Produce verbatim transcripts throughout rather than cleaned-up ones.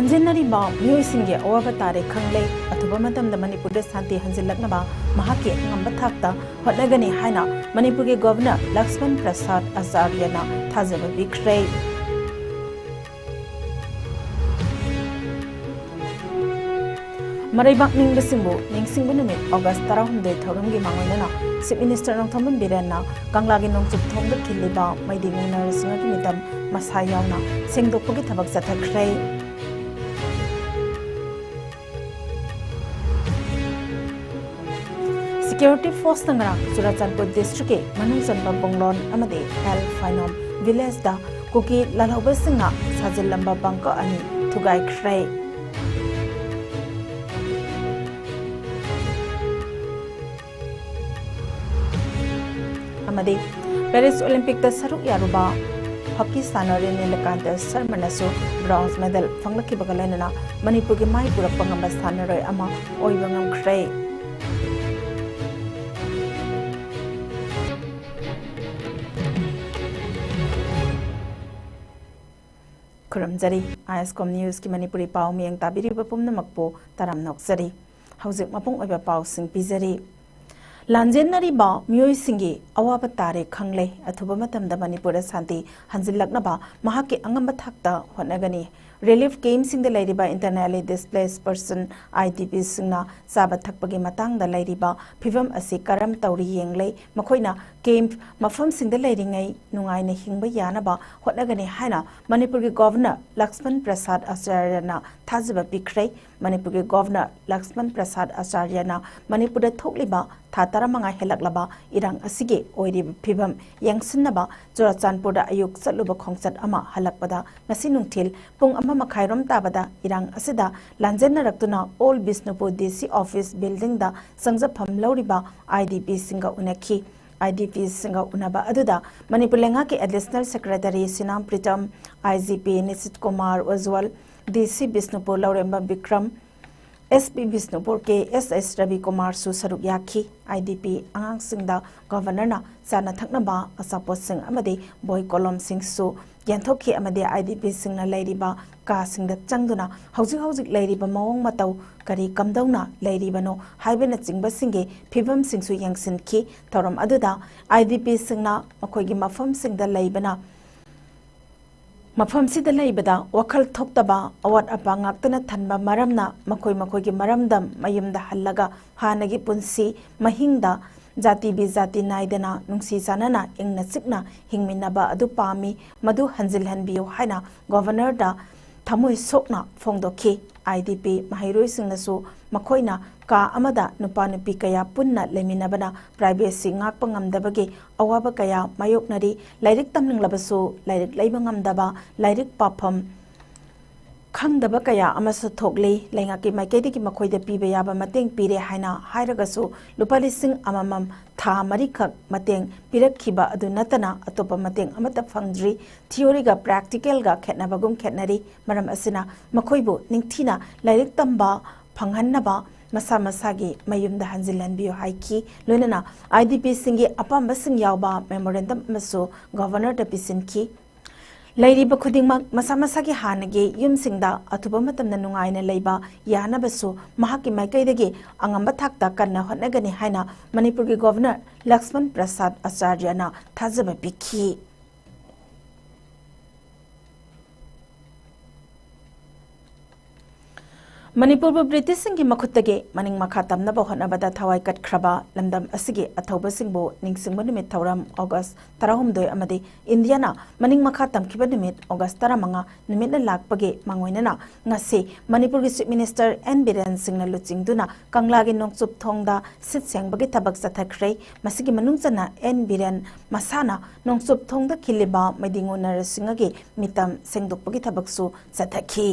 ꯂꯥꯟꯖꯦꯟꯅꯔꯤꯕ ꯃꯤꯑꯣꯏꯁꯤꯡꯒꯤ ꯑꯋꯥꯕ ꯇꯥꯔꯦ ꯈꯪꯂꯦ꯫ ꯑꯊꯨꯕ ꯃꯇꯝꯗ ꯃꯅꯤꯄꯨꯔꯗ ꯁꯥꯟꯇꯤ ꯍꯟꯖꯤꯜꯂꯛꯅꯕ ꯃꯍꯥꯛꯀꯤ ꯑꯉꯝꯕ ꯊꯥꯛꯇ ꯍꯣꯠꯅꯒꯅꯤ ꯍꯥꯏꯅ ꯃꯅꯤꯄꯨꯔꯒꯤ ꯒꯣꯚꯔꯅꯔ ꯂꯛꯁꯃꯟ ꯄ꯭ꯔꯁꯥꯗ ꯑꯆꯥꯔꯌꯅ ꯊꯥꯖꯕ ꯄꯤꯈ꯭ꯔꯦ꯫ ꯃꯔꯩꯕꯥꯛ ꯅꯤꯡꯕꯁꯤꯡꯕꯨ ꯅꯤꯡꯁꯤꯡꯕ ꯅꯨꯃꯤꯠ ꯑꯣꯒꯁ ꯇꯔꯥꯍꯨꯝꯗꯣꯏ ꯊꯧꯔꯝꯒꯤ ꯃꯥꯡꯑꯣꯏꯅꯅ Chief Minister ꯅꯣꯡꯊꯣꯝꯕꯝ ꯕꯤꯔꯦꯟꯅ ꯀꯪꯂꯥꯒꯤ ꯅꯣꯡꯆꯨꯞ ꯊꯣꯡꯗ ꯈꯤꯜꯂꯤꯕ ꯃꯩꯗꯤ ꯃꯨꯛꯅꯥ ꯅꯔꯁꯤꯡꯍꯒꯤ ꯃꯤꯇꯝ ꯃꯁꯥ ꯌꯥꯎꯅ ꯁꯦꯡꯗꯣꯛꯄꯒꯤ ꯊꯕꯛ ꯆꯠꯊꯈ꯭ꯔꯦ꯫ Security Forceꯅ ꯉꯔꯥꯡ ꯆꯨꯔꯥꯆꯥꯟꯄꯨꯔ districtꯀꯤ ꯃꯅꯨꯡ ꯆꯟꯕ ꯄꯨꯡꯂꯣꯟ ꯑꯃꯗꯤ ꯑꯦꯜ ꯐꯥꯏꯅꯣꯝ villageꯗ ꯀꯨꯀꯤ ꯂꯥꯜꯍꯧꯕꯁꯤꯡꯅ ꯁꯥꯖꯤꯜꯂꯝꯕ bunker ꯑꯅꯤ ꯊꯨꯒꯥꯏꯈ꯭ꯔꯦ꯫ ꯑꯃꯗꯤ Paris Olympicꯇ ꯁꯔꯨꯛ ꯌꯥꯔꯨꯕ hockey ꯁꯥꯟꯅꯔꯣꯏ ꯅꯤꯂꯀꯥꯟꯇ ꯁꯔꯃꯅꯁꯨ bronze medal ꯐꯪꯂꯛꯈꯤꯕꯒ ꯂꯣꯏꯅꯅ ꯃꯅꯤꯄꯨꯔꯒꯤ ꯃꯥꯏ ꯄꯨꯔꯛꯄ ꯉꯝꯕ ꯁꯥꯟꯅꯔꯣꯏ ꯑꯃ ꯑꯣꯏꯕ ꯉꯝꯈ꯭ꯔꯦ꯫ ꯈꯨꯔꯨꯝꯖꯔꯤ꯫ ISCOM Newsꯀꯤ ꯃꯅꯤꯄꯨꯔꯤ ꯄꯥꯎ ꯃꯤꯌꯦꯡ ꯇꯥꯕꯤꯔꯤꯕ ꯄꯨꯝꯅꯃꯛꯄꯨ ꯇꯔꯥꯝꯅ ꯑꯣꯛꯆꯔꯤ꯫ ꯍꯧꯖꯤꯛ ꯃꯄꯨꯡ ꯑꯣꯏꯕ ꯄꯥꯎꯁꯤꯡ ꯄꯤꯖꯔꯤ꯫ ꯂꯥꯟꯖꯦꯟꯅꯔꯤꯕ ꯃꯤꯑꯣꯏꯁꯤꯡꯒꯤ ꯑꯋꯥꯕ ꯇꯥꯔꯦ ꯈꯪꯂꯦ꯫ ꯑꯊꯨꯕ ꯃꯇꯝꯗ ꯃꯅꯤꯄꯨꯔꯗ ꯁꯥꯟꯇꯤ ꯍꯟꯖꯤꯜꯂꯛꯅꯕ ꯃꯍꯥꯛꯀꯤ ꯑꯉꯝꯕ ꯊꯥꯛꯇ ꯍꯣꯠꯅꯒꯅꯤ꯫ Relief campꯁꯤꯡꯗ ꯂꯩꯔꯤꯕ internally displaced person, IDPꯁꯤꯡꯅ ꯆꯥꯕ ꯊꯛꯄꯒꯤ ꯃꯇꯥꯡꯗ ꯂꯩꯔꯤꯕ ꯐꯤꯕꯝ ꯑꯁꯤ ꯀꯔꯝ ꯇꯧꯔꯤ ꯌꯦꯡꯂꯦ꯫ ꯃꯈꯣꯏꯅ camp ꯃꯐꯝꯁꯤꯡꯗ ꯂꯩꯔꯤꯉꯩ ꯅꯨꯡꯉꯥꯏꯅ ꯍꯤꯡꯕ ꯌꯥꯅꯕ ꯍꯣꯠꯅꯒꯅꯤ ꯍꯥꯏꯅ ꯃꯅꯤꯄꯨꯔꯒꯤ ꯒꯣꯚꯔꯅꯔ ꯂꯛꯁꯃꯟ ꯄ꯭ꯔꯁꯥꯗ ꯑꯆꯥꯔꯌꯅ ꯊꯥꯖꯕ ꯄꯤꯈ꯭ꯔꯦ꯫ ꯃꯅꯤꯄꯨꯔꯒꯤ ꯒꯣꯚꯔꯅꯔ ꯂꯛꯁꯃꯟ ꯄ꯭ꯔꯁꯥꯗ ꯑꯆꯥꯔꯌꯅ ꯃꯅꯤꯄꯨꯔꯗ ꯊꯣꯛꯂꯤꯕ ꯊꯥ ꯇꯔꯥꯃꯉꯥ ꯍꯦꯜꯂꯛꯂꯕ ꯏꯔꯥꯡ ꯑꯁꯤꯒꯤ ꯑꯣꯏꯔꯤꯕ ꯐꯤꯕꯝ ꯌꯦꯡꯁꯤꯟꯅꯕ ꯆꯨꯔꯥꯆꯥꯟꯄꯨꯔꯗ ꯑꯌꯨꯛ ꯆꯠꯂꯨꯕ ꯈꯣꯡꯆꯠ ꯑꯃ ꯍꯜꯂꯛꯄꯗ ꯉꯁꯤ ꯅꯨꯡꯊꯤꯜ ꯄꯨꯡ ꯑꯃ ꯃꯈꯥꯏꯔꯣꯝ ꯇꯥꯕꯗ ꯏꯔꯥꯡ ꯑꯁꯤꯗ ꯂꯥꯟꯖꯦꯟꯅꯔꯛꯇꯨꯅ Old Bishnupur DC office buildingꯗ ꯆꯪꯖꯐꯝ ꯂꯧꯔꯤꯕ IDPꯁꯤꯡꯒ ꯎꯅꯈꯤ꯫ IDPꯁꯤꯡꯒ ꯎꯅꯕ ꯑꯗꯨꯗ ꯃꯅꯤꯄꯨꯔ ꯂꯩꯉꯥꯛꯀꯤ Additional Secretary ꯁꯤꯅꯥꯝ Pritam, IGP ꯅꯤꯁꯤꯠ Kumar ꯎꯖ꯭ꯋꯜ, DC Bishnupur ꯂꯧꯔꯦꯝꯕꯝ ꯕꯤꯀ꯭ꯔꯝ, SP ꯕꯤꯁꯅꯨꯄꯨꯔ ꯀꯦ ꯑꯦꯁ ꯑꯦꯁ ꯔꯕꯤ ꯀꯨꯃꯥꯔꯁꯨ ꯁꯔꯨꯛ ꯌꯥꯈꯤ꯫ IDP ꯑꯉꯥꯡꯁꯤꯡꯗ ꯒꯣꯚꯔꯅꯔꯅ ꯆꯥꯅ ꯊꯛꯅꯕ ꯑꯆꯥꯄꯣꯠꯁꯤꯡ ꯑꯃꯗꯤ ꯕꯣꯏ ꯀꯣꯂꯣꯝꯁꯤꯡꯁꯨ ꯌꯦꯟꯊꯣꯛꯈꯤ ꯑꯃꯗꯤ IDPꯁꯤꯡꯅ ꯂꯩꯔꯤꯕ ꯀꯥꯁꯤꯡꯗ ꯆꯪꯗꯨꯅ ꯍꯧꯖꯤꯛ ꯍꯧꯖꯤꯛ ꯂꯩꯔꯤꯕ ꯃꯑꯣꯡ ꯃꯇꯧ ꯀꯔꯤ ꯀꯝꯗꯧꯅ ꯂꯩꯔꯤꯕꯅꯣ ꯍꯥꯏꯕꯅꯆꯤꯡꯕꯁꯤꯡꯒꯤ ꯐꯤꯕꯝꯁꯤꯡꯁꯨ ꯌꯦꯡꯁꯤꯟꯈꯤ꯫ ꯊꯧꯔꯝ ꯑꯗꯨꯗ IDPꯁꯤꯡꯅ ꯃꯈꯣꯏꯒꯤ ꯃꯐꯝꯁꯤꯡꯗ ꯂꯩꯕꯅ ꯃꯐꯝꯁꯤꯗ ꯂꯩꯕꯗ ꯋꯥꯈꯜ ꯊꯣꯛꯇꯕ ꯑꯋꯥꯠ ꯑꯄꯥ ꯉꯥꯛꯇꯅ ꯊꯟꯕ ꯃꯔꯝꯅ ꯃꯈꯣꯏ ꯃꯈꯣꯏꯒꯤ ꯃꯔꯝꯗꯝ ꯃꯌꯨꯝꯗ ꯍꯜꯂꯒ ꯍꯥꯟꯅꯒꯤ ꯄꯨꯟꯁꯤ ꯃꯍꯤꯡꯗ ꯖꯥꯇꯤ ꯕꯤꯖꯥꯇꯤ ꯅꯥꯏꯗꯅ ꯅꯨꯡꯁꯤ ꯆꯥꯟꯅꯅ ꯏꯪꯅ ꯆꯤꯛꯅ ꯍꯤꯡꯃꯤꯟꯅꯕ ꯑꯗꯨ ꯄꯥꯝꯃꯤ꯫ ꯃꯗꯨ ꯍꯟꯖꯤꯜꯍꯟꯕꯤꯌꯨ ꯍꯥꯏꯅ ꯒꯣꯚꯔꯅꯔꯗ ꯊꯃꯣꯏ ꯁꯣꯛꯅ ꯐꯣꯡꯗꯣꯛꯈꯤ꯫ IDP ꯃꯍꯩꯔꯣꯏꯁꯤꯡꯅꯁꯨ ꯃꯈꯣꯏꯅ ꯀꯥ ꯑꯃꯗ ꯅꯨꯄꯥ ꯅꯨꯄꯤ ꯀꯌꯥ ꯄꯨꯟꯅ ꯂꯩꯃꯤꯟꯅꯕꯅ privacy ꯉꯥꯛꯄ ꯉꯝꯗꯕꯒꯤ ꯑꯋꯥꯕ ꯀꯌꯥ ꯃꯥꯌꯣꯛꯅꯔꯤ꯫ ꯂꯥꯏꯔꯤꯛ ꯇꯝꯅꯤꯡꯂꯕꯁꯨ ꯂꯥꯏꯔꯤꯛ ꯂꯩꯕ ꯉꯝꯗꯕ, ꯂꯥꯏꯔꯤꯛ ꯄꯥꯐꯝ ꯈꯪꯗꯕ ꯀꯌꯥ ꯑꯃꯁꯨ ꯊꯣꯛꯂꯤ꯫ ꯂꯩꯉꯥꯛꯀꯤ ꯃꯥꯏꯀꯩꯗꯒꯤ ꯃꯈꯣꯏꯗ ꯄꯤꯕ ꯌꯥꯕ ꯃꯇꯦꯡ ꯄꯤꯔꯦ ꯍꯥꯏꯅ ꯍꯥꯏꯔꯒꯁꯨ ꯂꯨꯄꯥ ꯂꯤꯁꯤꯡ ꯑꯃꯃꯝ ꯊꯥ ꯃꯔꯤꯈꯛ ꯃꯇꯦꯡ ꯄꯤꯔꯛꯈꯤꯕ ꯑꯗꯨ ꯅꯠꯇꯅ ꯑꯇꯣꯞꯄ ꯃꯇꯦꯡ ꯑꯃꯠꯇ ꯐꯪꯗ꯭ꯔꯤ꯫ Theoryꯒ practicalꯒ ꯈꯦꯠꯅꯕꯒꯨꯝ ꯈꯦꯠꯅꯔꯤ꯫ ꯃꯔꯝ ꯑꯁꯤꯅ ꯃꯈꯣꯏꯕꯨ ꯅꯤꯡꯊꯤꯅ ꯂꯥꯏꯔꯤꯛ ꯇꯝꯕ ꯐꯪꯍꯟꯅꯕ ꯃꯁꯥ ꯃꯁꯥꯒꯤ ꯃꯌꯨꯝꯗ ꯍꯟꯖꯤꯜꯍꯟꯕꯤꯌꯨ ꯍꯥꯏꯈꯤ꯫ ꯂꯣꯏꯅꯅ IDPꯁꯤꯡꯒꯤ ꯑꯄꯥꯝꯕꯁꯤꯡ ꯌꯥꯎꯕ memorandum ꯑꯃꯁꯨ ꯒꯣꯚꯔꯅꯔꯗ ꯄꯤꯁꯤꯟꯈꯤ꯫ ꯂꯩꯔꯤꯕ ꯈꯨꯗꯤꯡꯃꯛ ꯃꯁꯥ ꯃꯁꯥꯒꯤ ꯍꯥꯟꯅꯒꯤ ꯌꯨꯝꯁꯤꯡꯗ ꯑꯊꯨꯕ ꯃꯇꯝꯗ ꯅꯨꯡꯉꯥꯏꯅ ꯂꯩꯕ ꯌꯥꯅꯕꯁꯨ ꯃꯍꯥꯛꯀꯤ ꯃꯥꯏꯀꯩꯗꯒꯤ ꯑꯉꯝꯕ ꯊꯥꯛꯇ ꯀꯟꯅ ꯍꯣꯠꯅꯒꯅꯤ ꯍꯥꯏꯅ ꯃꯅꯤꯄꯨꯔꯒꯤ ꯒꯣꯚꯔꯅꯔ ꯂꯛꯁꯃꯟ ꯄ꯭ꯔꯁꯥꯗ ꯑꯆꯥꯔꯌꯅ ꯊꯥꯖꯕ ꯄꯤꯈꯤ꯫ ꯃꯅꯤꯄꯨꯔꯕꯨ ꯕ꯭ꯔꯤꯇꯤꯁꯁꯤꯡꯒꯤ ꯃꯈꯨꯠꯇꯒꯤ ꯃꯅꯤꯡ ꯃꯈꯥ ꯇꯝꯅꯕ ꯍꯣꯠꯅꯕꯗ ꯊꯋꯥꯏ ꯀꯠꯈ꯭ꯔꯕ ꯂꯝꯗꯝ ꯑꯁꯤꯒꯤ ꯑꯊꯧꯕꯁꯤꯡꯕꯨ ꯅꯤꯡꯁꯤꯡꯕ ꯅꯨꯃꯤꯠ ꯊꯧꯔꯝ ꯑꯣꯒꯁ ꯇꯔꯥꯍꯨꯝꯗꯣꯏ ꯑꯃꯗꯤ ꯏꯟꯗꯤꯌꯥꯅ ꯃꯅꯤꯡ ꯃꯈꯥ ꯇꯝꯈꯤꯕ ꯅꯨꯃꯤꯠ ꯑꯣꯒꯁ ꯇꯔꯥꯃꯉꯥ ꯅꯨꯃꯤꯠꯅ ꯂꯥꯛꯄꯒꯤ ꯃꯥꯡꯑꯣꯏꯅꯅ ꯉꯁꯤ ꯃꯅꯤꯄꯨꯔꯒꯤ Chief Minister N ꯕꯤꯔꯦꯟ ꯁꯤꯡꯅ ꯂꯨꯆꯤꯡꯗꯨꯅ ꯀꯪꯂꯥꯒꯤ ꯅꯣꯡꯆꯨꯞ ꯊꯣꯡꯗ ꯁꯤꯠ ꯁꯦꯡꯕꯒꯤ ꯊꯕꯛ ꯆꯠꯊꯈ꯭ꯔꯦ꯫ ꯃꯁꯤꯒꯤ ꯃꯅꯨꯡ ꯆꯟꯅ N ꯕꯤꯔꯦꯟ ꯃꯁꯥꯅ ꯅꯣꯡꯆꯨꯞ ꯊꯣꯡꯗ ꯈꯤꯜꯂꯤꯕ ꯃꯩꯗꯤꯉꯨ ꯅꯔꯁꯤꯡꯍꯒꯤ ꯃꯤꯇꯝ ꯁꯦꯡꯗꯣꯛꯄꯒꯤ ꯊꯕꯛꯁꯨ ꯆꯠꯊꯈꯤ꯫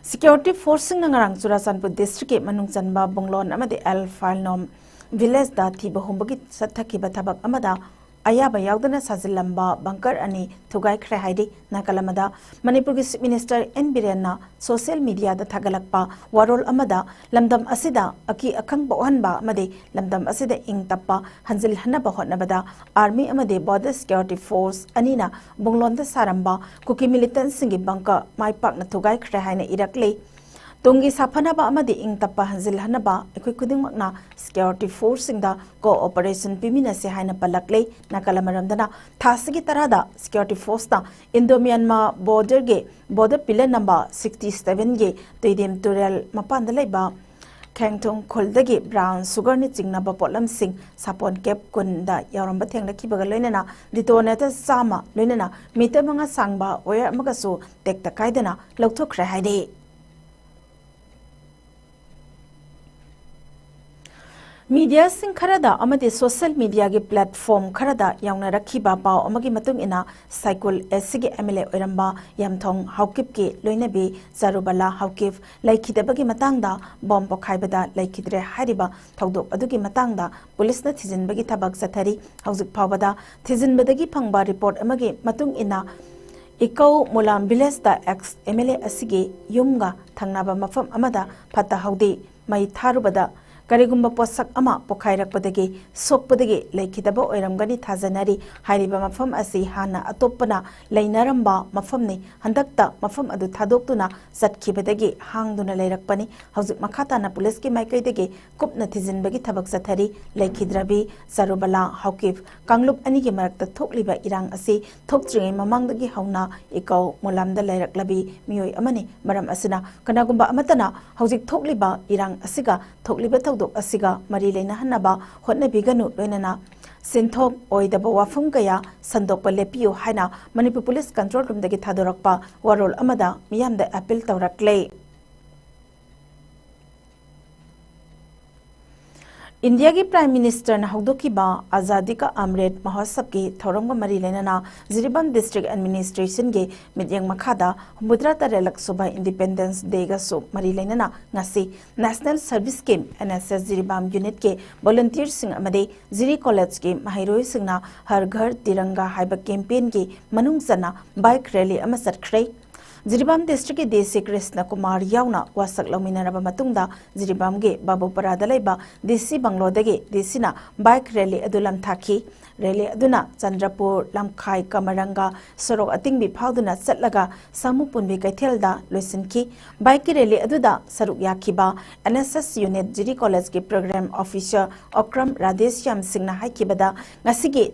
Security forceꯁꯤꯡꯅ ꯉꯔꯥꯡ ꯆꯨꯔꯥꯆꯥꯟꯄꯨꯔ districtꯀꯤ ꯃꯅꯨꯡ ꯆꯟꯕ ꯕꯨꯡꯂꯣꯟ ꯑꯃꯗꯤ ꯑꯦꯜ ꯐꯥꯏꯜꯅꯣꯝ villageꯗ ꯊꯤꯕ ꯍꯨꯝꯕꯒꯤ ꯆꯠꯊꯈꯤꯕ ꯊꯕꯛ ꯑꯃꯗ ꯑꯌꯥꯕ ꯌꯥꯎꯗꯅ ꯁꯥꯖꯤꯜꯂꯝꯕ ꯕꯪꯀꯔ ꯑꯅꯤ ꯊꯨꯒꯥꯏꯈ꯭ꯔꯦ ꯍꯥꯏꯔꯤ꯫ ꯅꯥꯀꯜ ꯑꯃꯗ, ꯃꯅꯤꯄꯨꯔꯒꯤ ꯆꯤꯐ ꯃꯤꯅꯤꯁꯇꯔ ꯑꯦꯟ ꯕꯤꯔꯦꯟꯅ ꯁꯣꯁꯤꯌꯦꯜ ꯃꯤꯗꯤꯌꯥꯗ ꯊꯥꯒꯠꯂꯛꯄ ꯋꯥꯔꯣꯜ ꯑꯃꯗ, ꯂꯝꯗꯝ ꯑꯁꯤꯗ ꯑꯀꯤ ꯑꯈꯪ ꯄꯣꯛꯍꯟꯕ ꯑꯃꯗꯤ ꯂꯝꯗꯝ ꯑꯁꯤꯗ ꯏꯪ ꯇꯞꯄ ꯍꯟꯖꯤꯜꯍꯟꯅꯕ ꯍꯣꯠꯅꯕꯗ ꯑꯥꯔꯃꯤ ꯑꯃꯗꯤ ꯕꯣꯔꯗꯔ ꯁꯦꯀ꯭ꯌꯨꯔꯤꯇꯤ ꯐꯣꯔꯁ ꯑꯅꯤꯅ ꯕꯨꯡꯂꯣꯟꯗ ꯁꯥꯔꯝꯕ ꯀꯨꯀꯤ ꯃꯤꯂꯤꯇꯦꯟꯠꯁꯤꯡꯒꯤ ꯕꯪꯀꯔ ꯃꯥꯏ ꯄꯥꯛꯅ ꯊꯨꯒꯥꯏꯈ꯭ꯔꯦ ꯍꯥꯏꯅ ꯏꯔꯛꯂꯤ꯫ ꯇꯨꯡꯒꯤ ꯁꯥꯐꯅꯕ ꯑꯃꯗꯤ ꯏꯪ ꯇꯞꯄ ꯍꯟꯖꯤꯜꯍꯟꯅꯕ ꯑꯩꯈꯣꯏ ꯈꯨꯗꯤꯡꯃꯛꯅ ꯁꯦꯀ꯭ꯌꯨꯔꯤꯇꯤ ꯐꯣꯔꯁꯁꯤꯡꯗ ꯀꯣꯑꯣꯄꯔꯦꯁꯟ ꯄꯤꯃꯤꯟꯅꯁꯦ ꯍꯥꯏꯅ ꯄꯜꯂꯛꯂꯤ꯫ ꯅꯥꯀꯜ ꯑꯃꯔꯣꯝꯗꯅ, ꯊꯥꯁꯤꯒꯤ ꯇꯔꯥꯗ ꯁꯦꯀ꯭ꯌꯨꯔꯤꯇꯤ ꯐꯣꯔꯁꯅ ꯏꯟꯗꯣ ꯃ꯭ꯌꯥꯟꯃꯥ ꯕꯣꯔꯗꯔꯒꯤ ꯕꯣꯔꯗꯔ ꯄꯤꯂꯔ ꯅꯝꯕꯔ ꯁꯤꯛꯁꯇꯤ ꯁꯚꯦꯟꯒꯤ ꯇꯨꯏꯗꯦꯝ ꯇꯨꯔꯦꯜ ꯃꯄꯥꯟꯗ ꯂꯩꯕ ꯈꯦꯡꯊꯣꯡ ꯈꯨꯜꯗꯒꯤ ꯕ꯭ꯔꯥꯎꯟ ꯁꯨꯒꯔꯅ ꯆꯤꯡꯅꯕ ꯄꯣꯠꯂꯝꯁꯤꯡ ꯁꯥꯄꯣꯟ ꯀꯦꯞ ꯀꯨꯟꯗ ꯌꯥꯎꯔꯝꯕ ꯊꯦꯡꯅꯈꯤꯕꯒ ꯂꯣꯏꯅꯅ ꯗꯤꯇꯣꯅꯦꯇꯔ ꯆꯥꯝꯃ, ꯂꯣꯏꯅꯅ ꯃꯤꯇꯔ ꯃꯉꯥ ꯁꯥꯡꯕ ꯋꯥꯌꯔ ꯑꯃꯒꯁꯨ ꯇꯦꯛꯇ ꯀꯥꯏꯗꯅ ꯂꯧꯊꯣꯛꯈ꯭ꯔꯦ ꯍꯥꯏꯔꯤ꯫ ꯃꯤꯗꯤꯌꯥꯁꯤꯡ ꯈꯔꯗ ꯑꯃꯗꯤ ꯁꯣꯁꯤꯌꯦꯜ ꯃꯤꯗꯤꯌꯥꯒꯤ ꯄ꯭ꯂꯦꯠꯐꯣꯔꯝ ꯈꯔꯗ ꯌꯥꯎꯅꯔꯛꯈꯤꯕ ꯄꯥꯎ ꯑꯃꯒꯤ ꯃꯇꯨꯡ ꯏꯟꯅ, ꯁꯥꯏꯀꯨꯜ ꯑꯦꯁꯤꯒꯤ ꯑꯦꯝ ꯑꯦꯜ ꯑꯦ ꯑꯣꯏꯔꯝꯕ ꯌꯥꯝꯊꯣꯡ ꯍꯥꯎꯀꯤꯞꯀꯤ ꯂꯣꯏꯅꯕꯤ ꯆꯔꯨꯕꯂꯥ ꯍꯥꯎꯀꯤꯞ ꯂꯩꯈꯤꯗꯕꯒꯤ ꯃꯇꯥꯡꯗ, ꯕꯣꯝ ꯄꯣꯈꯥꯏꯕꯗ ꯂꯩꯈꯤꯗ꯭ꯔꯦ ꯍꯥꯏꯔꯤꯕ ꯊꯧꯗꯣꯛ ꯑꯗꯨꯒꯤ ꯃꯇꯥꯡꯗ ꯄꯨꯂꯤꯁꯅ ꯊꯤꯖꯤꯟꯕꯒꯤ ꯊꯕꯛ ꯆꯠꯊꯔꯤ꯫ ꯍꯧꯖꯤꯛ ꯐꯥꯎꯕꯗ ꯊꯤꯖꯤꯟꯕꯗꯒꯤ ꯐꯪꯕ ꯔꯤꯄꯣꯔꯠ ꯑꯃꯒꯤ ꯃꯇꯨꯡ ꯏꯟꯅ, ꯏꯀꯧ ꯃꯨꯂꯥꯝ ꯚꯤꯂꯦꯖꯇ ꯑꯦꯛꯁ ꯑꯦꯝ ꯑꯦꯜ ꯑꯦ ꯑꯁꯤꯒꯤ ꯌꯨꯝꯒ ꯊꯪꯅꯕ ꯃꯐꯝ ꯑꯃꯗ ꯐꯠꯇ ꯍꯥꯎꯗꯤ ꯃꯩ ꯊꯥꯔꯨꯕꯗ ꯀꯔꯤꯒꯨꯝꯕ ꯄꯣꯠꯁꯛ ꯑꯃ ꯄꯣꯈꯥꯏꯔꯛꯄꯗꯒꯤ ꯁꯣꯛꯄꯗꯒꯤ ꯂꯩꯈꯤꯗꯕ ꯑꯣꯏꯔꯝꯒꯅꯤ ꯊꯥꯖꯅꯔꯤ꯫ ꯍꯥꯏꯔꯤꯕ ꯃꯐꯝ ꯑꯁꯤ ꯍꯥꯟꯅ ꯑꯇꯣꯞꯄꯅ ꯂꯩꯅꯔꯝꯕ ꯃꯐꯝꯅꯤ꯫ ꯍꯟꯗꯛꯇ ꯃꯐꯝ ꯑꯗꯨ ꯊꯥꯗꯣꯛꯇꯨꯅ ꯆꯠꯈꯤꯕꯗꯒꯤ ꯍꯥꯡꯗꯨꯅ ꯂꯩꯔꯛꯄꯅꯤ꯫ ꯍꯧꯖꯤꯛ ꯃꯈꯥ ꯇꯥꯅ ꯄꯨꯂꯤꯁꯀꯤ ꯃꯥꯏꯀꯩꯗꯒꯤ ꯀꯨꯞꯅ ꯊꯤꯖꯤꯟꯕꯒꯤ ꯊꯕꯛ ꯆꯠꯊꯔꯤ꯫ ꯂꯩꯈꯤꯗ꯭ꯔꯕꯤ ꯆꯔꯨꯕꯂꯥ ꯍꯥꯎꯀꯤꯞ ꯀꯥꯡꯂꯨꯞ ꯑꯅꯤꯒꯤ ꯃꯔꯛꯇ ꯊꯣꯛꯂꯤꯕ ꯏꯔꯥꯡ ꯑꯁꯤ ꯊꯣꯛꯇ꯭ꯔꯤꯉꯩ ꯃꯃꯥꯡꯗꯒꯤ ꯍꯧꯅ ꯏꯀꯧ ꯃꯣꯂꯥꯝꯗ ꯂꯩꯔꯛꯂꯕꯤ ꯃꯤꯑꯣꯏ ꯑꯃꯅꯤ꯫ ꯃꯔꯝ ꯑꯁꯤꯅ ꯀꯅꯥꯒꯨꯝꯕ ꯑꯃꯠꯇꯅ ꯍꯧꯖꯤꯛ ꯊꯣꯛꯂꯤꯕ ꯏꯔꯥꯡ ꯑꯁꯤꯒ, ꯊꯣꯛꯂꯤꯕ ꯊꯧꯗꯣꯛ ꯑꯁꯤꯒ ꯃꯔꯤ ꯂꯩꯅꯍꯟꯅꯕ ꯍꯣꯠꯅꯕꯤꯒꯅꯨ, ꯂꯣꯏꯅꯅ ꯁꯤꯟꯊꯣꯛ ꯑꯣꯏꯗꯕ ꯋꯥꯐꯝ ꯀꯌꯥ ꯁꯟꯗꯣꯛꯄ ꯂꯦꯞꯄꯤꯌꯨ ꯍꯥꯏꯅ ꯃꯅꯤꯄꯨꯔ ꯄꯨꯂꯤꯁ ꯀꯟꯇ꯭ꯔꯣꯜ ꯔꯨꯝꯗꯒꯤ ꯊꯥꯗꯣꯔꯛꯄ ꯋꯥꯔꯣꯜ ꯑꯃꯗ ꯃꯤꯌꯥꯝꯗ ꯑꯦꯄꯤꯜ ꯇꯧꯔꯛꯂꯦ꯫ ꯏꯟꯗꯤꯌꯥꯒꯤ Prime Minister ꯅ ꯍꯧꯗꯣꯛꯈꯤꯕ ꯑꯖꯥꯗꯤ ꯀꯥ ꯑꯃ꯭ꯔꯤꯠ ꯃꯍꯣꯠꯁꯕꯀꯤ ꯊꯧꯔꯝꯒ ꯃꯔꯤ ꯂꯩꯅꯅ ꯖꯤꯔꯤꯕꯥꯝ District Administration ꯒꯤ ꯃꯤꯠꯌꯦꯡ ꯃꯈꯥꯗ ꯍꯨꯝꯐꯨꯇꯔꯥ ꯇꯔꯦꯠꯂꯛ ꯁꯨꯕ Independence Day ꯒꯁꯨ ꯃꯔꯤ ꯂꯩꯅꯅ ꯉꯁꯤ National Service Scheme, N S S, Jiribam Unit ꯀꯤ volunteer ꯁꯤꯡ ꯑꯃꯗꯤ ꯖꯤꯔꯤ College ꯀꯤ ꯃꯍꯩꯔꯣꯏꯁꯤꯡꯅ ꯍꯔ ꯘꯔ ꯇꯤꯔꯪꯒꯥ ꯍꯥꯏꯕ campaign ꯒꯤ ꯃꯅꯨꯡ ꯆꯟꯅ bike rally ꯑꯃ ꯆꯠꯈ꯭ꯔꯦ꯫ ꯖꯤꯔꯤꯕꯥꯝ District ꯀꯤ D C ꯀ꯭ꯔꯤꯁꯅ ꯀꯨꯃꯥꯔ ꯌꯥꯎꯅ ꯋꯥꯁꯛ ꯂꯧꯃꯤꯟꯅꯔꯕ ꯃꯇꯨꯡꯗ ꯖꯤꯔꯤꯕꯥꯝꯒꯤ ꯕꯥꯕꯨꯄꯔꯥꯗ ꯂꯩꯕ D C ꯕꯪꯒ꯭ꯂꯣꯗꯒꯤ D C ꯅ bike rally ꯑꯗꯨ ꯂꯝꯊꯥꯈꯤ꯫ Rally ꯑꯗꯨꯅ ꯆꯟꯗ꯭ꯔꯄꯨꯔ, ꯂꯝꯈꯥꯏ, ꯀꯃꯔꯪꯒ ꯁꯣꯔꯣꯛ ꯑꯇꯤꯡꯕꯤ ꯐꯥꯎꯗꯨꯅ ꯆꯠꯂꯒ ꯁꯥꯃꯨ ꯄꯨꯟꯕꯤ ꯀꯩꯊꯦꯜꯗ ꯂꯣꯏꯁꯤꯟꯈꯤ꯫ Bike ꯀꯤ rally ꯑꯗꯨꯗ ꯁꯔꯨꯛ ꯌꯥꯈꯤꯕ N S S Unit ꯖꯤꯔꯤ College ꯀꯤ Program Officer ꯑꯣꯀ꯭ꯔꯝ ꯔꯥꯙꯦꯁ꯭ꯌꯥꯝ ꯁꯤꯡꯅ ꯍꯥꯏꯈꯤꯕꯗ, ꯉꯁꯤꯒꯤ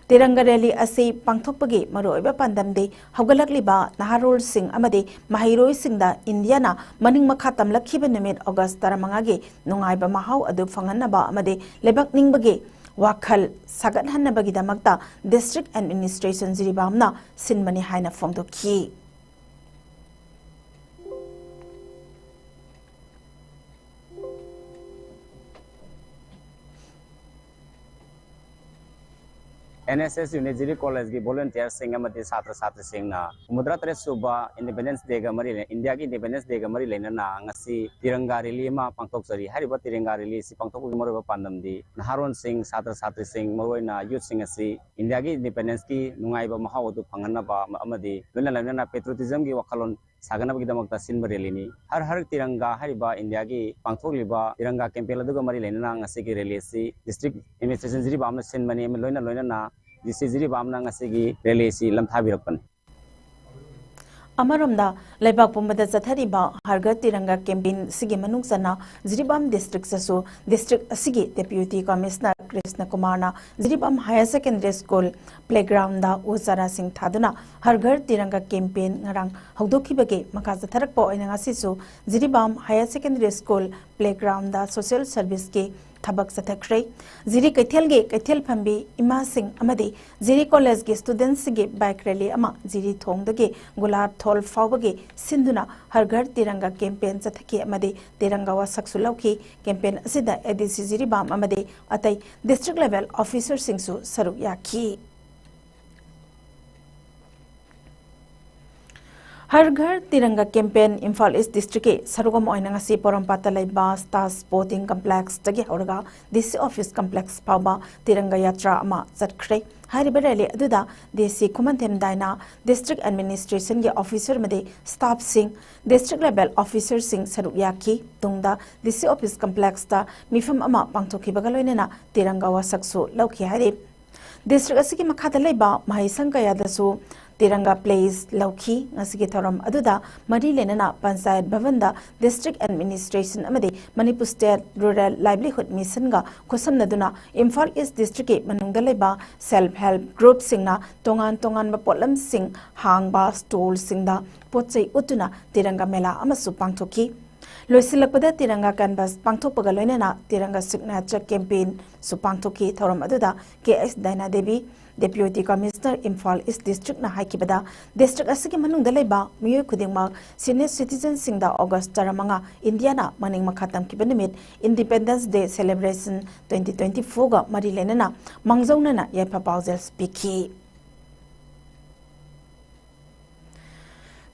ꯇꯤꯔꯪꯒ rally ꯑꯁꯤ ꯄꯥꯡꯊꯣꯛꯄꯒꯤ ꯃꯔꯨꯑꯣꯏꯕ ꯄꯥꯟꯗꯝꯗꯤ ꯍꯧꯒꯠꯂꯛꯂꯤꯕ ꯅꯍꯥꯔꯣꯜꯁꯤꯡ ꯑꯃꯗꯤ ꯃꯍꯩꯔꯣꯏꯁꯤꯡꯗ ꯏꯟꯗꯤꯌꯥꯅ ꯃꯅꯤꯡ ꯃꯈꯥ ꯇꯝꯂꯛꯈꯤꯕ ꯅꯨꯃꯤꯠ August ꯇꯔꯥꯃꯉꯥꯒꯤ ꯅꯨꯡꯉꯥꯏꯕ ꯃꯍꯥꯎ ꯑꯗꯨ ꯐꯪꯍꯟꯅꯕ ꯑꯃꯗꯤ ꯂꯩꯕꯥꯛ ꯅꯤꯡꯕꯒꯤ ꯋꯥꯈꯜ ꯁꯥꯒꯠꯍꯟꯅꯕꯒꯤꯗꯃꯛꯇ District Administration ꯖꯤꯔꯤꯕꯥꯝꯅ ꯁꯤꯟꯕꯅꯤ ꯍꯥꯏꯅ ꯐꯣꯡꯗꯣꯛꯈꯤ꯫ N S S Unit ꯖꯤꯔꯤ College ꯀꯤ volunteer ꯁꯤꯡ ꯑꯃꯗꯤ ꯁꯥꯇ꯭ꯔ ꯁꯥꯇ꯭ꯔꯤꯁꯤꯡꯅ ꯍꯨꯝꯐꯨꯇꯔꯥ ꯇꯔꯦꯠ ꯁꯨꯕ Independence Day ꯒ ꯃꯔꯤ ꯂꯩ-, ꯏꯟꯗꯤꯌꯥꯒꯤ Independence Day ꯒ ꯃꯔꯤ ꯂꯩꯅꯅ ꯉꯁꯤ ꯇꯤꯔꯪꯒꯥ rally ꯑꯃ ꯄꯥꯡꯊꯣꯛꯆꯔꯤ꯫ ꯍꯥꯏꯔꯤꯕ ꯇꯤꯔꯪꯒꯥ rally ꯑꯁꯤ ꯄꯥꯡꯊꯣꯛꯄꯒꯤ ꯃꯔꯨꯑꯣꯏꯕ ꯄꯥꯟꯗꯝꯗꯤ ꯅꯍꯥꯔꯣꯟꯁꯤꯡ, ꯁꯥꯇ꯭ꯔ ꯁꯥꯇ꯭ꯔꯤꯁꯤꯡ, ꯃꯔꯨꯑꯣꯏꯅ youth ꯁꯤꯡ ꯑꯁꯤ ꯏꯟꯗꯤꯌꯥꯒꯤ Independence ꯀꯤ ꯅꯨꯡꯉꯥꯏꯕ ꯃꯍꯥꯎ ꯑꯗꯨ ꯐꯪꯍꯟꯅꯕ ꯑꯃ-, ꯑꯃꯗꯤ ꯂꯣꯏꯅ ꯂꯣꯏꯅꯅ patriotism ꯒꯤ ꯋꯥꯈꯜꯂꯣꯟ ꯁꯥꯒꯠꯅꯕꯒꯤꯗꯃꯛꯇ ꯁꯤꯟꯕ rally ꯅꯤ꯫ ꯍꯔ ꯍꯔ ꯇꯤꯔꯪꯒꯥ ꯍꯥꯏꯔꯤꯕ ꯏꯟꯗꯤꯌꯥꯒꯤ ꯄꯥꯡꯊꯣꯛꯂꯤꯕ ꯇꯤꯔꯪꯒꯥ campaign ꯑꯗꯨꯒ ꯃꯔꯤ ꯂꯩꯅꯅ ꯉꯁꯤꯒꯤ rally ꯑꯁꯤ District Administration ꯖꯤꯔꯤꯕꯥꯝꯅ ꯁꯤꯟꯕꯅꯤ꯫ ꯑꯃ ꯂꯣꯏꯅ ꯂꯣꯏꯅꯅ D C ꯖꯤꯔꯤꯕꯥꯝꯅ ꯉꯁꯤꯒꯤ rally ꯑꯁꯤ ꯂꯝꯊꯥꯕꯤꯔꯛꯄꯅꯤ꯫ ꯑꯃꯔꯣꯝꯗ, ꯂꯩꯕꯥꯛ ꯄꯨꯝꯕꯗ ꯆꯠꯊꯔꯤꯕ ꯍꯔ ꯘꯔ ꯇꯤꯔꯪꯒꯥ campaign ꯁꯤꯒꯤ ꯃꯅꯨꯡ ꯆꯟꯅ ꯖꯤꯔꯤꯕꯥꯝ District ꯇꯁꯨ district ꯑꯁꯤꯒꯤ Deputy Commissioner ꯀ꯭ꯔꯤꯁꯅ ꯀꯨꯃꯥꯔꯅ Jiribam Higher Secondary School playground ꯗ ꯎ ꯆꯥꯔꯥꯁꯤꯡ ꯊꯥꯗꯨꯅ ꯍꯔ ꯘꯔ ꯇꯤꯔꯪꯒꯥ campaign ꯉꯔꯥꯡ ꯍꯧꯗꯣꯛꯈꯤꯕꯒꯤ ꯃꯈꯥ ꯆꯠꯊꯔꯛꯄ ꯑꯣꯏꯅ ꯉꯁꯤꯁꯨ Jiribam Higher Secondary School playground ꯗ social service ꯀꯤ ꯊꯕꯛ ꯆꯠꯊꯈ꯭ꯔꯦ꯫ ꯖꯤꯔꯤ ꯀꯩꯊꯦꯜꯒꯤ ꯀꯩꯊꯦꯜ ꯐꯝꯕꯤ ꯏꯃꯥꯁꯤꯡ ꯑꯃꯗꯤ ꯖꯤꯔꯤ ꯀꯣꯂꯦꯖꯒꯤ ꯁ꯭ꯇꯨꯗꯦꯟꯠꯁꯤꯡꯒꯤ ꯕꯥꯏꯛ ꯔꯦꯂꯤ ꯑꯃ ꯖꯤꯔꯤ ꯊꯣꯡꯗꯒꯤ ꯒꯨꯂꯥꯕ ꯊꯣꯜ ꯐꯥꯎꯕꯒꯤ ꯁꯤꯟꯗꯨꯅ ꯍꯔ ꯘꯔ ꯇꯤꯔꯪꯒꯥ ꯀꯦꯝꯄꯦꯟ ꯆꯠꯊꯈꯤ ꯑꯃꯗꯤ ꯇꯤꯔꯪꯒꯥ ꯋꯥꯁꯛꯁꯨ ꯂꯧꯈꯤ꯫ ꯀꯦꯝꯄꯦꯟ ꯑꯁꯤꯗ ꯑꯦ ꯗꯤ ꯁꯤ ꯖꯤꯔꯤꯕꯥꯝ ꯑꯃꯗꯤ ꯑꯇꯩ ꯗꯤꯁꯇ꯭ꯔꯤꯛ ꯂꯦꯚꯦꯜ ꯑꯣꯐꯤꯁꯔꯁꯤꯡꯁꯨ ꯁꯔꯨꯛ ꯌꯥꯈꯤ꯫ ꯍꯔ ꯘꯔ ꯇꯤꯔꯪꯒꯥ ꯀꯦꯝꯄꯦꯟ ꯏꯝꯐꯥꯜ ꯏꯁ ꯗꯤꯁꯇ꯭ꯔꯤꯛꯀꯤ ꯁꯔꯨꯛ ꯑꯃ ꯑꯣꯏꯅ ꯉꯁꯤ ꯄꯣꯔꯣꯝꯄꯥꯠꯇ ꯂꯩꯕ ꯁ꯭ꯇꯥꯔ ꯁ꯭ꯄꯣꯔꯇꯤꯡ ꯀꯝꯄ꯭ꯂꯦꯛꯁꯇꯒꯤ ꯍꯧꯔꯒ ꯗꯤ ꯁꯤ ꯑꯣꯐꯤꯁ ꯀꯝꯄ꯭ꯂꯦꯛꯁ ꯐꯥꯎꯕ ꯇꯤꯔꯪꯒꯥ ꯌꯥꯇ꯭ꯔꯥ ꯑꯃ ꯆꯠꯈ꯭ꯔꯦ꯫ ꯍꯥꯏꯔꯤꯕ ꯔꯦꯂꯤ ꯑꯗꯨꯗ ꯗꯤ ꯁꯤ ꯈꯨꯃꯟꯊꯦꯝ ꯗꯥꯏꯅꯥ, ꯗꯤꯁꯇ꯭ꯔꯤꯛ ꯑꯦꯗꯃꯤꯅꯤꯁꯇ꯭ꯔꯦꯁꯟꯒꯤ ꯑꯣꯐꯤꯁꯔ ꯑꯃꯗꯤ ꯁ꯭ꯇꯥꯐꯁꯤꯡ, ꯗꯤꯁꯇ꯭ꯔꯤꯛ ꯂꯦꯚꯦꯜ ꯑꯣꯐꯤꯁꯔꯁꯤꯡ ꯁꯔꯨꯛ ꯌꯥꯈꯤ꯫ ꯇꯨꯡꯗ ꯗꯤ ꯁꯤ ꯑꯣꯐꯤꯁ ꯀꯝꯄ꯭ꯂꯦꯛꯁꯇ ꯃꯤꯐꯝ ꯑꯃ ꯄꯥꯡꯊꯣꯛꯈꯤꯕꯒ ꯂꯣꯏꯅꯅ ꯇꯤꯔꯪꯒꯥ ꯋꯥꯁꯛꯁꯨ ꯂꯧꯈꯤ ꯍꯥꯏꯔꯤ꯫ ꯗꯤꯁꯇ꯭ꯔꯤꯛ ꯑꯁꯤꯒꯤ ꯃꯈꯥꯗ ꯂꯩꯕ ꯃꯍꯩꯁꯪ ꯀꯌꯥꯗꯁꯨ ꯇꯤꯔꯪꯒꯥ ꯄ꯭ꯂꯦꯖ ꯂꯧꯈꯤ꯫ ꯉꯁꯤꯒꯤ ꯊꯧꯔꯝ ꯑꯗꯨꯗ ꯃꯔꯤ ꯂꯩꯅꯅ ꯄꯟꯆꯥꯌꯠ ꯚꯕꯟꯗ ꯗꯤꯁꯇ꯭ꯔꯤꯛ ꯑꯦꯗꯃꯤꯅꯤꯁꯇ꯭ꯔꯦꯁꯟ ꯑꯃꯗꯤ ꯃꯅꯤꯄꯨꯔ ꯁ꯭ꯇꯦꯠ ꯔꯨꯔꯦꯜ ꯂꯥꯏꯚꯂꯤꯍꯨꯗ ꯃꯤꯁꯟꯒ ꯈꯨꯠꯁꯝꯅꯗꯨꯅ ꯏꯝꯐꯥꯜ ꯏꯁ ꯗꯤꯁꯇ꯭ꯔꯤꯛꯀꯤ ꯃꯅꯨꯡꯗ ꯂꯩꯕ ꯁꯦꯜꯐ ꯍꯦꯜꯞ ꯒ꯭ꯔꯨꯞꯁꯤꯡꯅ ꯇꯣꯉꯥꯟ ꯇꯣꯉꯥꯟꯕ ꯄꯣꯠꯂꯝꯁꯤꯡ ꯍꯥꯡꯕ ꯁ꯭ꯇꯣꯜꯁꯤꯡꯗ ꯄꯣꯠ ꯆꯩ ꯎꯠꯇꯨꯅ ꯇꯤꯔꯪꯒꯥ ꯃꯦꯂꯥ ꯑꯃꯁꯨ ꯄꯥꯡꯊꯣꯛꯈꯤ꯫ ꯂꯣꯏꯁꯤꯜꯂꯛꯄꯗ ꯇꯤꯔꯪꯒꯥ ꯀꯦꯟꯚꯥꯁ ꯄꯥꯡꯊꯣꯛꯄꯒ ꯂꯣꯏꯅꯅ ꯇꯤꯔꯪꯒꯥ ꯁꯤꯒꯅꯦꯆꯔ ꯀꯦꯝꯄꯦꯟꯁꯨ ꯄꯥꯡꯊꯣꯛꯈꯤ꯫ ꯊꯧꯔꯝ ꯑꯗꯨꯗ ꯀꯦ ꯑꯦꯁ ꯗꯥꯏꯅꯥ ꯗꯦꯕꯤ, ꯗꯦꯄ꯭ꯌꯨꯇꯤ ꯀꯃꯤꯁꯅꯔ, ꯏꯝꯐꯥꯜ ꯏꯁ ꯗꯤꯁꯇ꯭ꯔꯤꯛꯅ ꯍꯥꯏꯈꯤꯕꯗ, ꯗꯤꯁꯇ꯭ꯔꯤꯛ ꯑꯁꯤꯒꯤ ꯃꯅꯨꯡꯗ ꯂꯩꯕ ꯃꯤꯑꯣꯏ ꯈꯨꯗꯤꯡꯃꯛ ꯁꯤꯅꯤꯌꯔ ꯁꯤꯇꯤꯖꯟꯁꯤꯡꯗ ꯑꯣꯒꯁ ꯇꯔꯥꯃꯉꯥ, ꯏꯟꯗꯤꯌꯥꯅ ꯃꯅꯤꯡ ꯃꯈꯥ ꯇꯝꯈꯤꯕ ꯅꯨꯃꯤꯠ, ꯏꯟꯗꯤꯄꯦꯟꯗꯦꯟꯁ ꯗꯦ ꯁꯦꯂꯦꯕ꯭ꯔꯦꯁꯟ ꯇ꯭ꯋꯦꯟꯇꯤ ꯇ꯭ꯋꯦꯟꯇꯤ ꯐꯣꯔꯒ ꯃꯔꯤ ꯂꯩꯅꯅ ꯃꯥꯡꯖꯧꯅꯅ ꯌꯥꯏꯐ ꯄꯥꯎꯖꯦꯜ ꯄꯤꯈꯤ꯫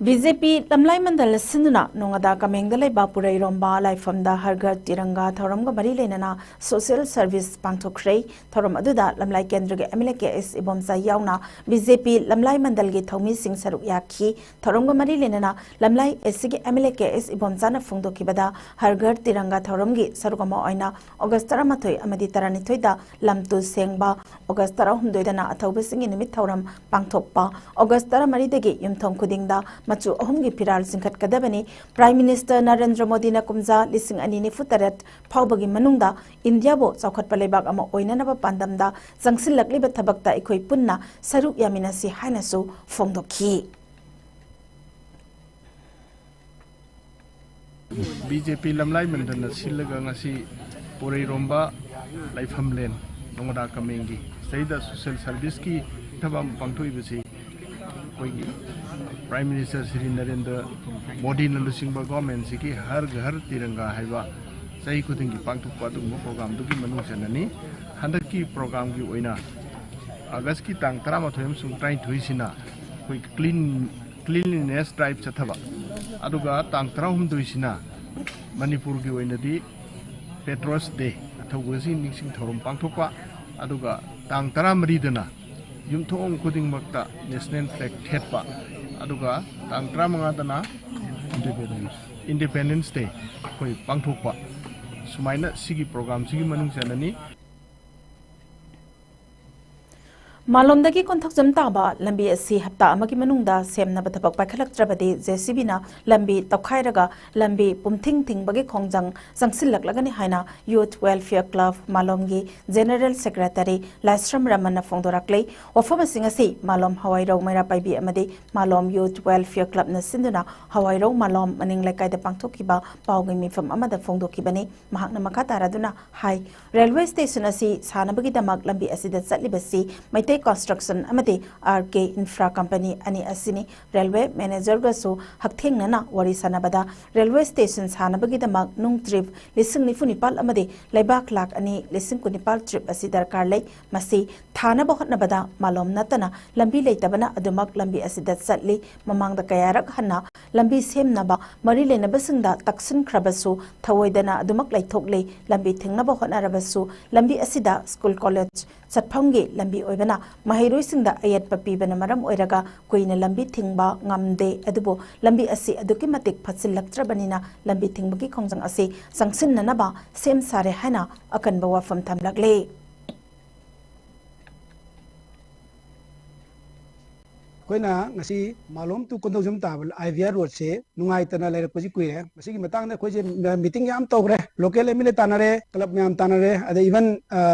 ꯕꯤ ꯖꯦ ꯄꯤ ꯂꯝꯂꯥꯏ ꯃꯟꯗꯜꯅ ꯁꯤꯟꯗꯨꯅ ꯅꯣꯉꯥꯗꯥ ꯀꯃꯦꯡꯗ ꯂꯩꯕ ꯄꯨꯔꯩꯔꯣꯝꯕ ꯂꯥꯏꯐꯝꯗ ꯍꯔ ꯘꯔ ꯇꯤꯔꯪꯒꯥ ꯊꯧꯔꯝꯒ ꯃꯔꯤ ꯂꯩꯅꯅ ꯁꯣꯁꯤꯌꯦꯜ ꯁꯔꯚꯤꯁ ꯄꯥꯡꯊꯣꯛꯈ꯭ꯔꯦ꯫ ꯊꯧꯔꯝ ꯑꯗꯨꯗ ꯂꯝꯂꯥꯏ ꯀꯦꯟꯗ꯭ꯔꯒꯤ ꯑꯦꯝ ꯑꯦꯜ ꯑꯦ ꯀꯦ ꯑꯦꯁ ꯏꯕꯣꯝꯆꯥ ꯌꯥꯎꯅ ꯕꯤ ꯖꯦ ꯄꯤ ꯂꯝꯂꯥꯏ ꯃꯟꯗꯜꯒꯤ ꯊꯧꯃꯤꯁꯤꯡ ꯁꯔꯨꯛ ꯌꯥꯈꯤ꯫ ꯊꯧꯔꯝꯒ ꯃꯔꯤ ꯂꯩꯅꯅ ꯂꯝꯂꯥꯏ ꯑꯦ ꯁꯤꯒꯤ ꯑꯦꯝ ꯑꯦꯜ ꯑꯦ ꯀꯦ ꯑꯦꯁ ꯏꯕꯣꯝꯆꯥꯅ ꯐꯣꯡꯗꯣꯛꯈꯤꯕꯗ, ꯍꯔ ꯘꯔ ꯇꯤꯔꯪꯒꯥ ꯊꯧꯔꯝꯒꯤ ꯁꯔꯨꯛ ꯑꯃ ꯑꯣꯏꯅ ꯑꯣꯒꯁ ꯇꯔꯥꯃꯥꯊꯣꯏ ꯑꯃꯗꯤ ꯇꯔꯥꯅꯤꯊꯣꯏꯗ ꯂꯝ ꯇꯨ ꯁꯦꯡꯕ, ꯑꯣꯒꯁ ꯇꯔꯥꯍꯨꯝꯗꯣꯏꯗꯅ ꯑꯊꯧꯕꯁꯤꯡꯒꯤ ꯅꯨꯃꯤꯠ ꯊꯧꯔꯝ ꯄꯥꯡꯊꯣꯛꯄ, ꯑꯣꯒꯁ ꯇꯔꯥꯃꯔꯤꯗꯒꯤ ꯌꯨꯝꯊꯣꯡ ꯈꯨꯗꯤꯡꯗ ꯃꯆꯨ ꯑꯍꯨꯝꯒꯤ ꯐꯤꯔꯥꯜ ꯆꯤꯡꯈꯠꯀꯗꯕꯅꯤ꯫ ꯄ꯭ꯔꯥꯏꯝ ꯃꯤꯅꯤꯁꯇꯔ ꯅꯔꯦꯟꯗ꯭ꯔ ꯃꯣꯗꯤꯅ ꯀꯨꯝꯖꯥ ꯂꯤꯁꯤꯡ ꯑꯅꯤ ꯅꯤꯐꯨ ꯇꯔꯦꯠ ꯐꯥꯎꯕꯒꯤ ꯃꯅꯨꯡꯗ ꯏꯟꯗꯤꯌꯥꯕꯨ ꯆꯥꯎꯈꯠꯄ ꯂꯩꯕꯥꯛ ꯑꯃ ꯑꯣꯏꯅꯅꯕ ꯄꯥꯟꯗꯝꯗ ꯆꯪꯁꯤꯜꯂꯛꯂꯤꯕ ꯊꯕꯛꯇ ꯑꯩꯈꯣꯏ ꯄꯨꯟꯅ ꯁꯔꯨꯛ ꯌꯥꯃꯤꯟꯅꯁꯤ ꯍꯥꯏꯅꯁꯨ ꯐꯣꯡꯗꯣꯛꯈꯤ꯫ ꯕꯤ ꯖꯦ ꯄꯤ ꯂꯝꯂꯥꯏ ꯃꯟꯗꯜꯅ ꯁꯤꯜꯂꯒ ꯉꯁꯤ ꯄꯣꯔꯩꯔꯣꯝꯕ ꯂꯥꯏꯐꯝꯂꯦꯟ ꯅꯣꯡꯃꯗꯥ ꯀꯃꯦꯡꯒꯤ ꯁꯤꯗ ꯁꯣꯁꯦꯜ ꯁꯔꯚꯤꯁꯀꯤ ꯊꯕꯛ ꯑꯃ ꯄꯥꯡꯊꯣꯛꯏꯕꯁꯤ ꯑꯩꯈꯣꯏꯒꯤ ꯄ꯭ꯔꯥꯏꯝ ꯃꯤꯅꯤꯁꯇꯔ ꯁ꯭ꯔꯤ ꯅꯔꯦꯟꯗ꯭ꯔ ꯃꯣꯗꯤꯅ ꯂꯨꯆꯤꯡꯕ ꯒꯣꯔꯃꯦꯟꯁꯤꯒꯤ ꯍꯔ ꯘꯔ ꯇꯤꯔꯪꯒꯥ ꯍꯥꯏꯕ ꯆꯍꯤ ꯈꯨꯗꯤꯡꯒꯤ ꯄꯥꯡꯊꯣꯛꯄ ꯑꯗꯨꯒꯨꯝꯕ ꯄ꯭ꯔꯣꯒ꯭ꯔꯥꯝꯗꯨꯒꯤ ꯃꯅꯨꯡ ꯆꯟꯅꯅꯤ꯫ ꯍꯟꯗꯛꯀꯤ ꯄ꯭ꯔꯣꯒ꯭ꯔꯥꯝꯒꯤ ꯑꯣꯏꯅ ꯑꯥꯒꯁꯀꯤ ꯇꯥꯡ ꯇꯔꯥꯃꯥꯊꯣꯏ ꯑꯃꯁꯨꯡ ꯇꯔꯥꯅꯤꯊꯣꯏꯁꯤꯅ ꯑꯩꯈꯣꯏ ꯀ꯭ꯂꯤꯟ ꯀ꯭ꯂꯤꯟꯂꯤꯅꯦꯁ ꯗ꯭ꯔꯥꯏꯚ ꯆꯠꯊꯕ, ꯑꯗꯨꯒ ꯇꯥꯡ ꯇꯔꯥꯍꯨꯝꯗꯣꯏꯁꯤꯅ ꯃꯅꯤꯄꯨꯔꯒꯤ ꯑꯣꯏꯅꯗꯤ ꯄꯦꯇ꯭ꯔꯣꯁ ꯗꯦ, ꯑꯊꯧꯕꯁꯤꯡ ꯅꯤꯡꯁꯤꯡ ꯊꯧꯔꯝ ꯄꯥꯡꯊꯣꯛꯄ, ꯑꯗꯨꯒ ꯇꯥꯡ ꯇꯔꯥꯃꯔꯤꯗꯅ ꯌꯨꯝꯊꯣꯡ ꯈꯨꯗꯤꯡꯃꯛꯇ ꯅꯦꯁꯅꯦꯜ ꯐ꯭ꯂꯦꯒ ꯊꯦꯠꯄ, ꯑꯗꯨꯒ ꯇꯥꯡ ꯇꯔꯥꯃꯉꯥꯗꯅ ꯏꯟꯗꯤꯄꯦꯟꯗꯦꯟꯁ ꯗꯦ ꯑꯩꯈꯣꯏ ꯄꯥꯡꯊꯣꯛꯄ, ꯁꯨꯃꯥꯏꯅ ꯁꯤꯒꯤ ꯄ꯭ꯔꯣꯒ꯭ꯔꯥꯝꯁꯤꯒꯤ ꯃꯅꯨꯡ ꯆꯟꯅꯅꯤ꯫ ꯃꯥꯂꯣꯝꯗꯒꯤ ꯀꯣꯟꯊꯣꯛꯆꯝ ꯇꯥꯕ ꯂꯝꯕꯤ ꯑꯁꯤ ꯍꯞꯇꯥ ꯑꯃꯒꯤ ꯃꯅꯨꯡꯗ ꯁꯦꯝꯅꯕ ꯊꯕꯛ ꯄꯥꯏꯈꯠꯂꯛꯇ꯭ꯔꯕꯗꯤ ꯖꯦ ꯁꯤ ꯕꯤꯅ ꯂꯝꯕꯤ ꯇꯧꯈꯥꯏꯔꯒ ꯂꯝꯕꯤ ꯄꯨꯝꯊꯤꯡ ꯊꯤꯡꯕꯒꯤ ꯈꯣꯡꯖꯪ ꯆꯪꯁꯤꯜꯂꯛꯂꯒꯅꯤ ꯍꯥꯏꯅ ꯌꯨꯊ ꯋꯦꯜꯐꯤꯌꯔ ꯀ꯭ꯂꯕ ꯃꯥꯂꯣꯝꯒꯤ ꯖꯦꯅꯔꯦꯜ ꯁꯦꯀ꯭ꯔꯦꯇꯔꯤ ꯂꯥꯏꯁ꯭ꯔꯝ ꯔꯃꯟꯅ ꯐꯣꯡꯗꯣꯔꯛꯂꯤ꯫ ꯋꯥꯐꯝ ꯑꯁꯤꯡ ꯑꯁꯤ ꯃꯥꯂꯣꯝ ꯍꯋꯥꯏꯔꯧ ꯃꯩꯔꯥ ꯄꯥꯏꯕꯤ ꯑꯃꯗꯤ ꯃꯥꯂꯣꯝ ꯌꯨꯊ ꯋꯦꯜꯐꯤꯌꯔ ꯀ꯭ꯂꯕꯅ ꯁꯤꯟꯗꯨꯅ ꯍꯋꯥꯏꯔꯧ ꯃꯥꯂꯣꯝ ꯃꯅꯤꯡ ꯂꯩꯀꯥꯏꯗ ꯄꯥꯡꯊꯣꯛꯈꯤꯕ ꯄꯥꯎꯒꯤ ꯃꯤꯐꯝ ꯑꯃꯗ ꯐꯣꯡꯗꯣꯛꯈꯤꯕꯅꯤ꯫ ꯃꯍꯥꯛꯅ ꯃꯈꯥ ꯇꯥꯔꯗꯨꯅ ꯍꯥꯏ, ꯔꯦꯜꯋꯦ ꯁ꯭ꯇꯦꯁꯟ ꯑꯁꯤ ꯁꯥꯅꯕꯒꯤꯗꯃꯛ ꯂꯝꯕꯤ ꯑꯁꯤꯗ ꯆꯠꯂꯤꯕꯁꯤ ꯃꯩꯇꯩ ꯀꯟꯁꯇ꯭ꯔꯛꯁꯟ ꯑꯃꯗꯤ ꯑꯥꯔ ꯀꯦ ꯏꯟꯐ꯭ꯔꯥ ꯀꯝꯄꯅꯤ ꯑꯅꯤ ꯑꯁꯤꯅꯤ꯫ ꯔꯦꯜꯋꯦ ꯃꯦꯅꯦꯖꯔꯒꯁꯨ ꯍꯛꯊꯦꯡꯅꯅ ꯋꯥꯔꯤ ꯁꯥꯅꯕꯗ ꯔꯦꯜꯋꯦ ꯁ꯭ꯇꯦꯁꯟ ꯁꯥꯅꯕꯒꯤꯗꯃꯛ ꯅꯨꯡ ꯇ꯭ꯔꯤꯞ ꯂꯤꯁꯤꯡ ꯅꯤꯐꯨ ꯅꯤꯄꯥꯜ ꯑꯃꯗꯤ ꯂꯩꯕꯥꯛ ꯂꯥꯈ ꯑꯅꯤ ꯂꯤꯁꯤꯡ ꯀꯨꯟꯅꯤꯄꯥꯜ ꯇ꯭ꯔꯤꯞ ꯑꯁꯤ ꯗꯔꯀꯥꯔ ꯂꯩ꯫ ꯃꯁꯤ ꯊꯥꯅꯕ ꯍꯣꯠꯅꯕꯗ ꯃꯥꯂꯣꯝ ꯅꯠꯇꯅ ꯂꯝꯕꯤ ꯂꯩꯇꯕꯅ ꯑꯗꯨꯃꯛ ꯂꯝꯕꯤ ꯑꯁꯤꯗ ꯆꯠꯂꯤ꯫ ꯃꯃꯥꯡꯗ ꯀꯌꯥꯔꯛ ꯍꯟꯅ ꯂꯝꯕꯤ ꯁꯦꯝꯅꯕ ꯃꯔꯤ ꯂꯩꯅꯕꯁꯤꯡꯗ ꯇꯛꯁꯤꯟꯈ꯭ꯔꯕꯁꯨ ꯊꯧꯑꯣꯏꯗꯅ ꯑꯗꯨꯃꯛ ꯂꯩꯊꯣꯛꯂꯤ꯫ ꯂꯝꯕꯤ ꯊꯤꯡꯅꯕ ꯍꯣꯠꯅꯔꯕꯁꯨ ꯂꯝꯕꯤ ꯑꯁꯤꯗ ꯁ꯭ꯀꯨꯜ ꯀꯣꯂꯦꯖ ꯆꯠꯐꯝꯒꯤ ꯂꯝꯕꯤ ꯑꯣꯏꯕꯅ ꯃꯍꯩꯔꯣꯏꯁꯤꯡꯗ ꯑꯌꯦꯠꯄ ꯄꯤꯕꯅ ꯃꯔꯝ ꯑꯣꯏꯔꯒ ꯀꯨꯏꯅ ꯂꯝꯕꯤ ꯊꯤꯡꯕ ꯉꯝꯗꯦ꯫ ꯑꯗꯨꯕꯨ ꯂꯝꯕꯤ ꯑꯁꯤ ꯑꯗꯨꯛꯀꯤ ꯃꯇꯤꯛ ꯐꯠꯁꯤꯜꯂꯛꯇ꯭ꯔꯕꯅꯤꯅ ꯂꯝꯕꯤ ꯊꯤꯡꯕꯒꯤ ꯈꯣꯡꯖꯪ ꯑꯁꯤ ꯆꯪꯁꯤꯟꯅꯅꯕ ꯁꯦꯝ ꯁꯥꯔꯦ ꯍꯥꯏꯅ ꯑꯀꯟꯕ ꯋꯥꯐꯝ ꯊꯝꯂꯛꯂꯤ꯫ ꯑꯩꯈꯣꯏꯅ ꯉꯁꯤ ꯃꯥꯂꯣꯝ to ꯀꯣꯟꯊꯧꯖꯝ ꯇꯥꯕ IVR roadꯁꯦ ꯅꯨꯡꯉꯥꯏꯇꯅ ꯂꯩꯔꯛꯄꯁꯤ ꯀꯨꯏꯔꯦ꯫ ꯃꯁꯤꯒꯤ ꯃꯇꯥꯡꯗ ꯑꯩꯈꯣꯏꯁꯦ meeting ꯌꯥꯝ ꯇꯧꯈ꯭ꯔꯦ, local MLA ꯇꯥꯟꯅꯔꯦ, club ꯃꯌꯥꯝ ꯇꯥꯟꯅꯔꯦ, ꯑꯗꯩ even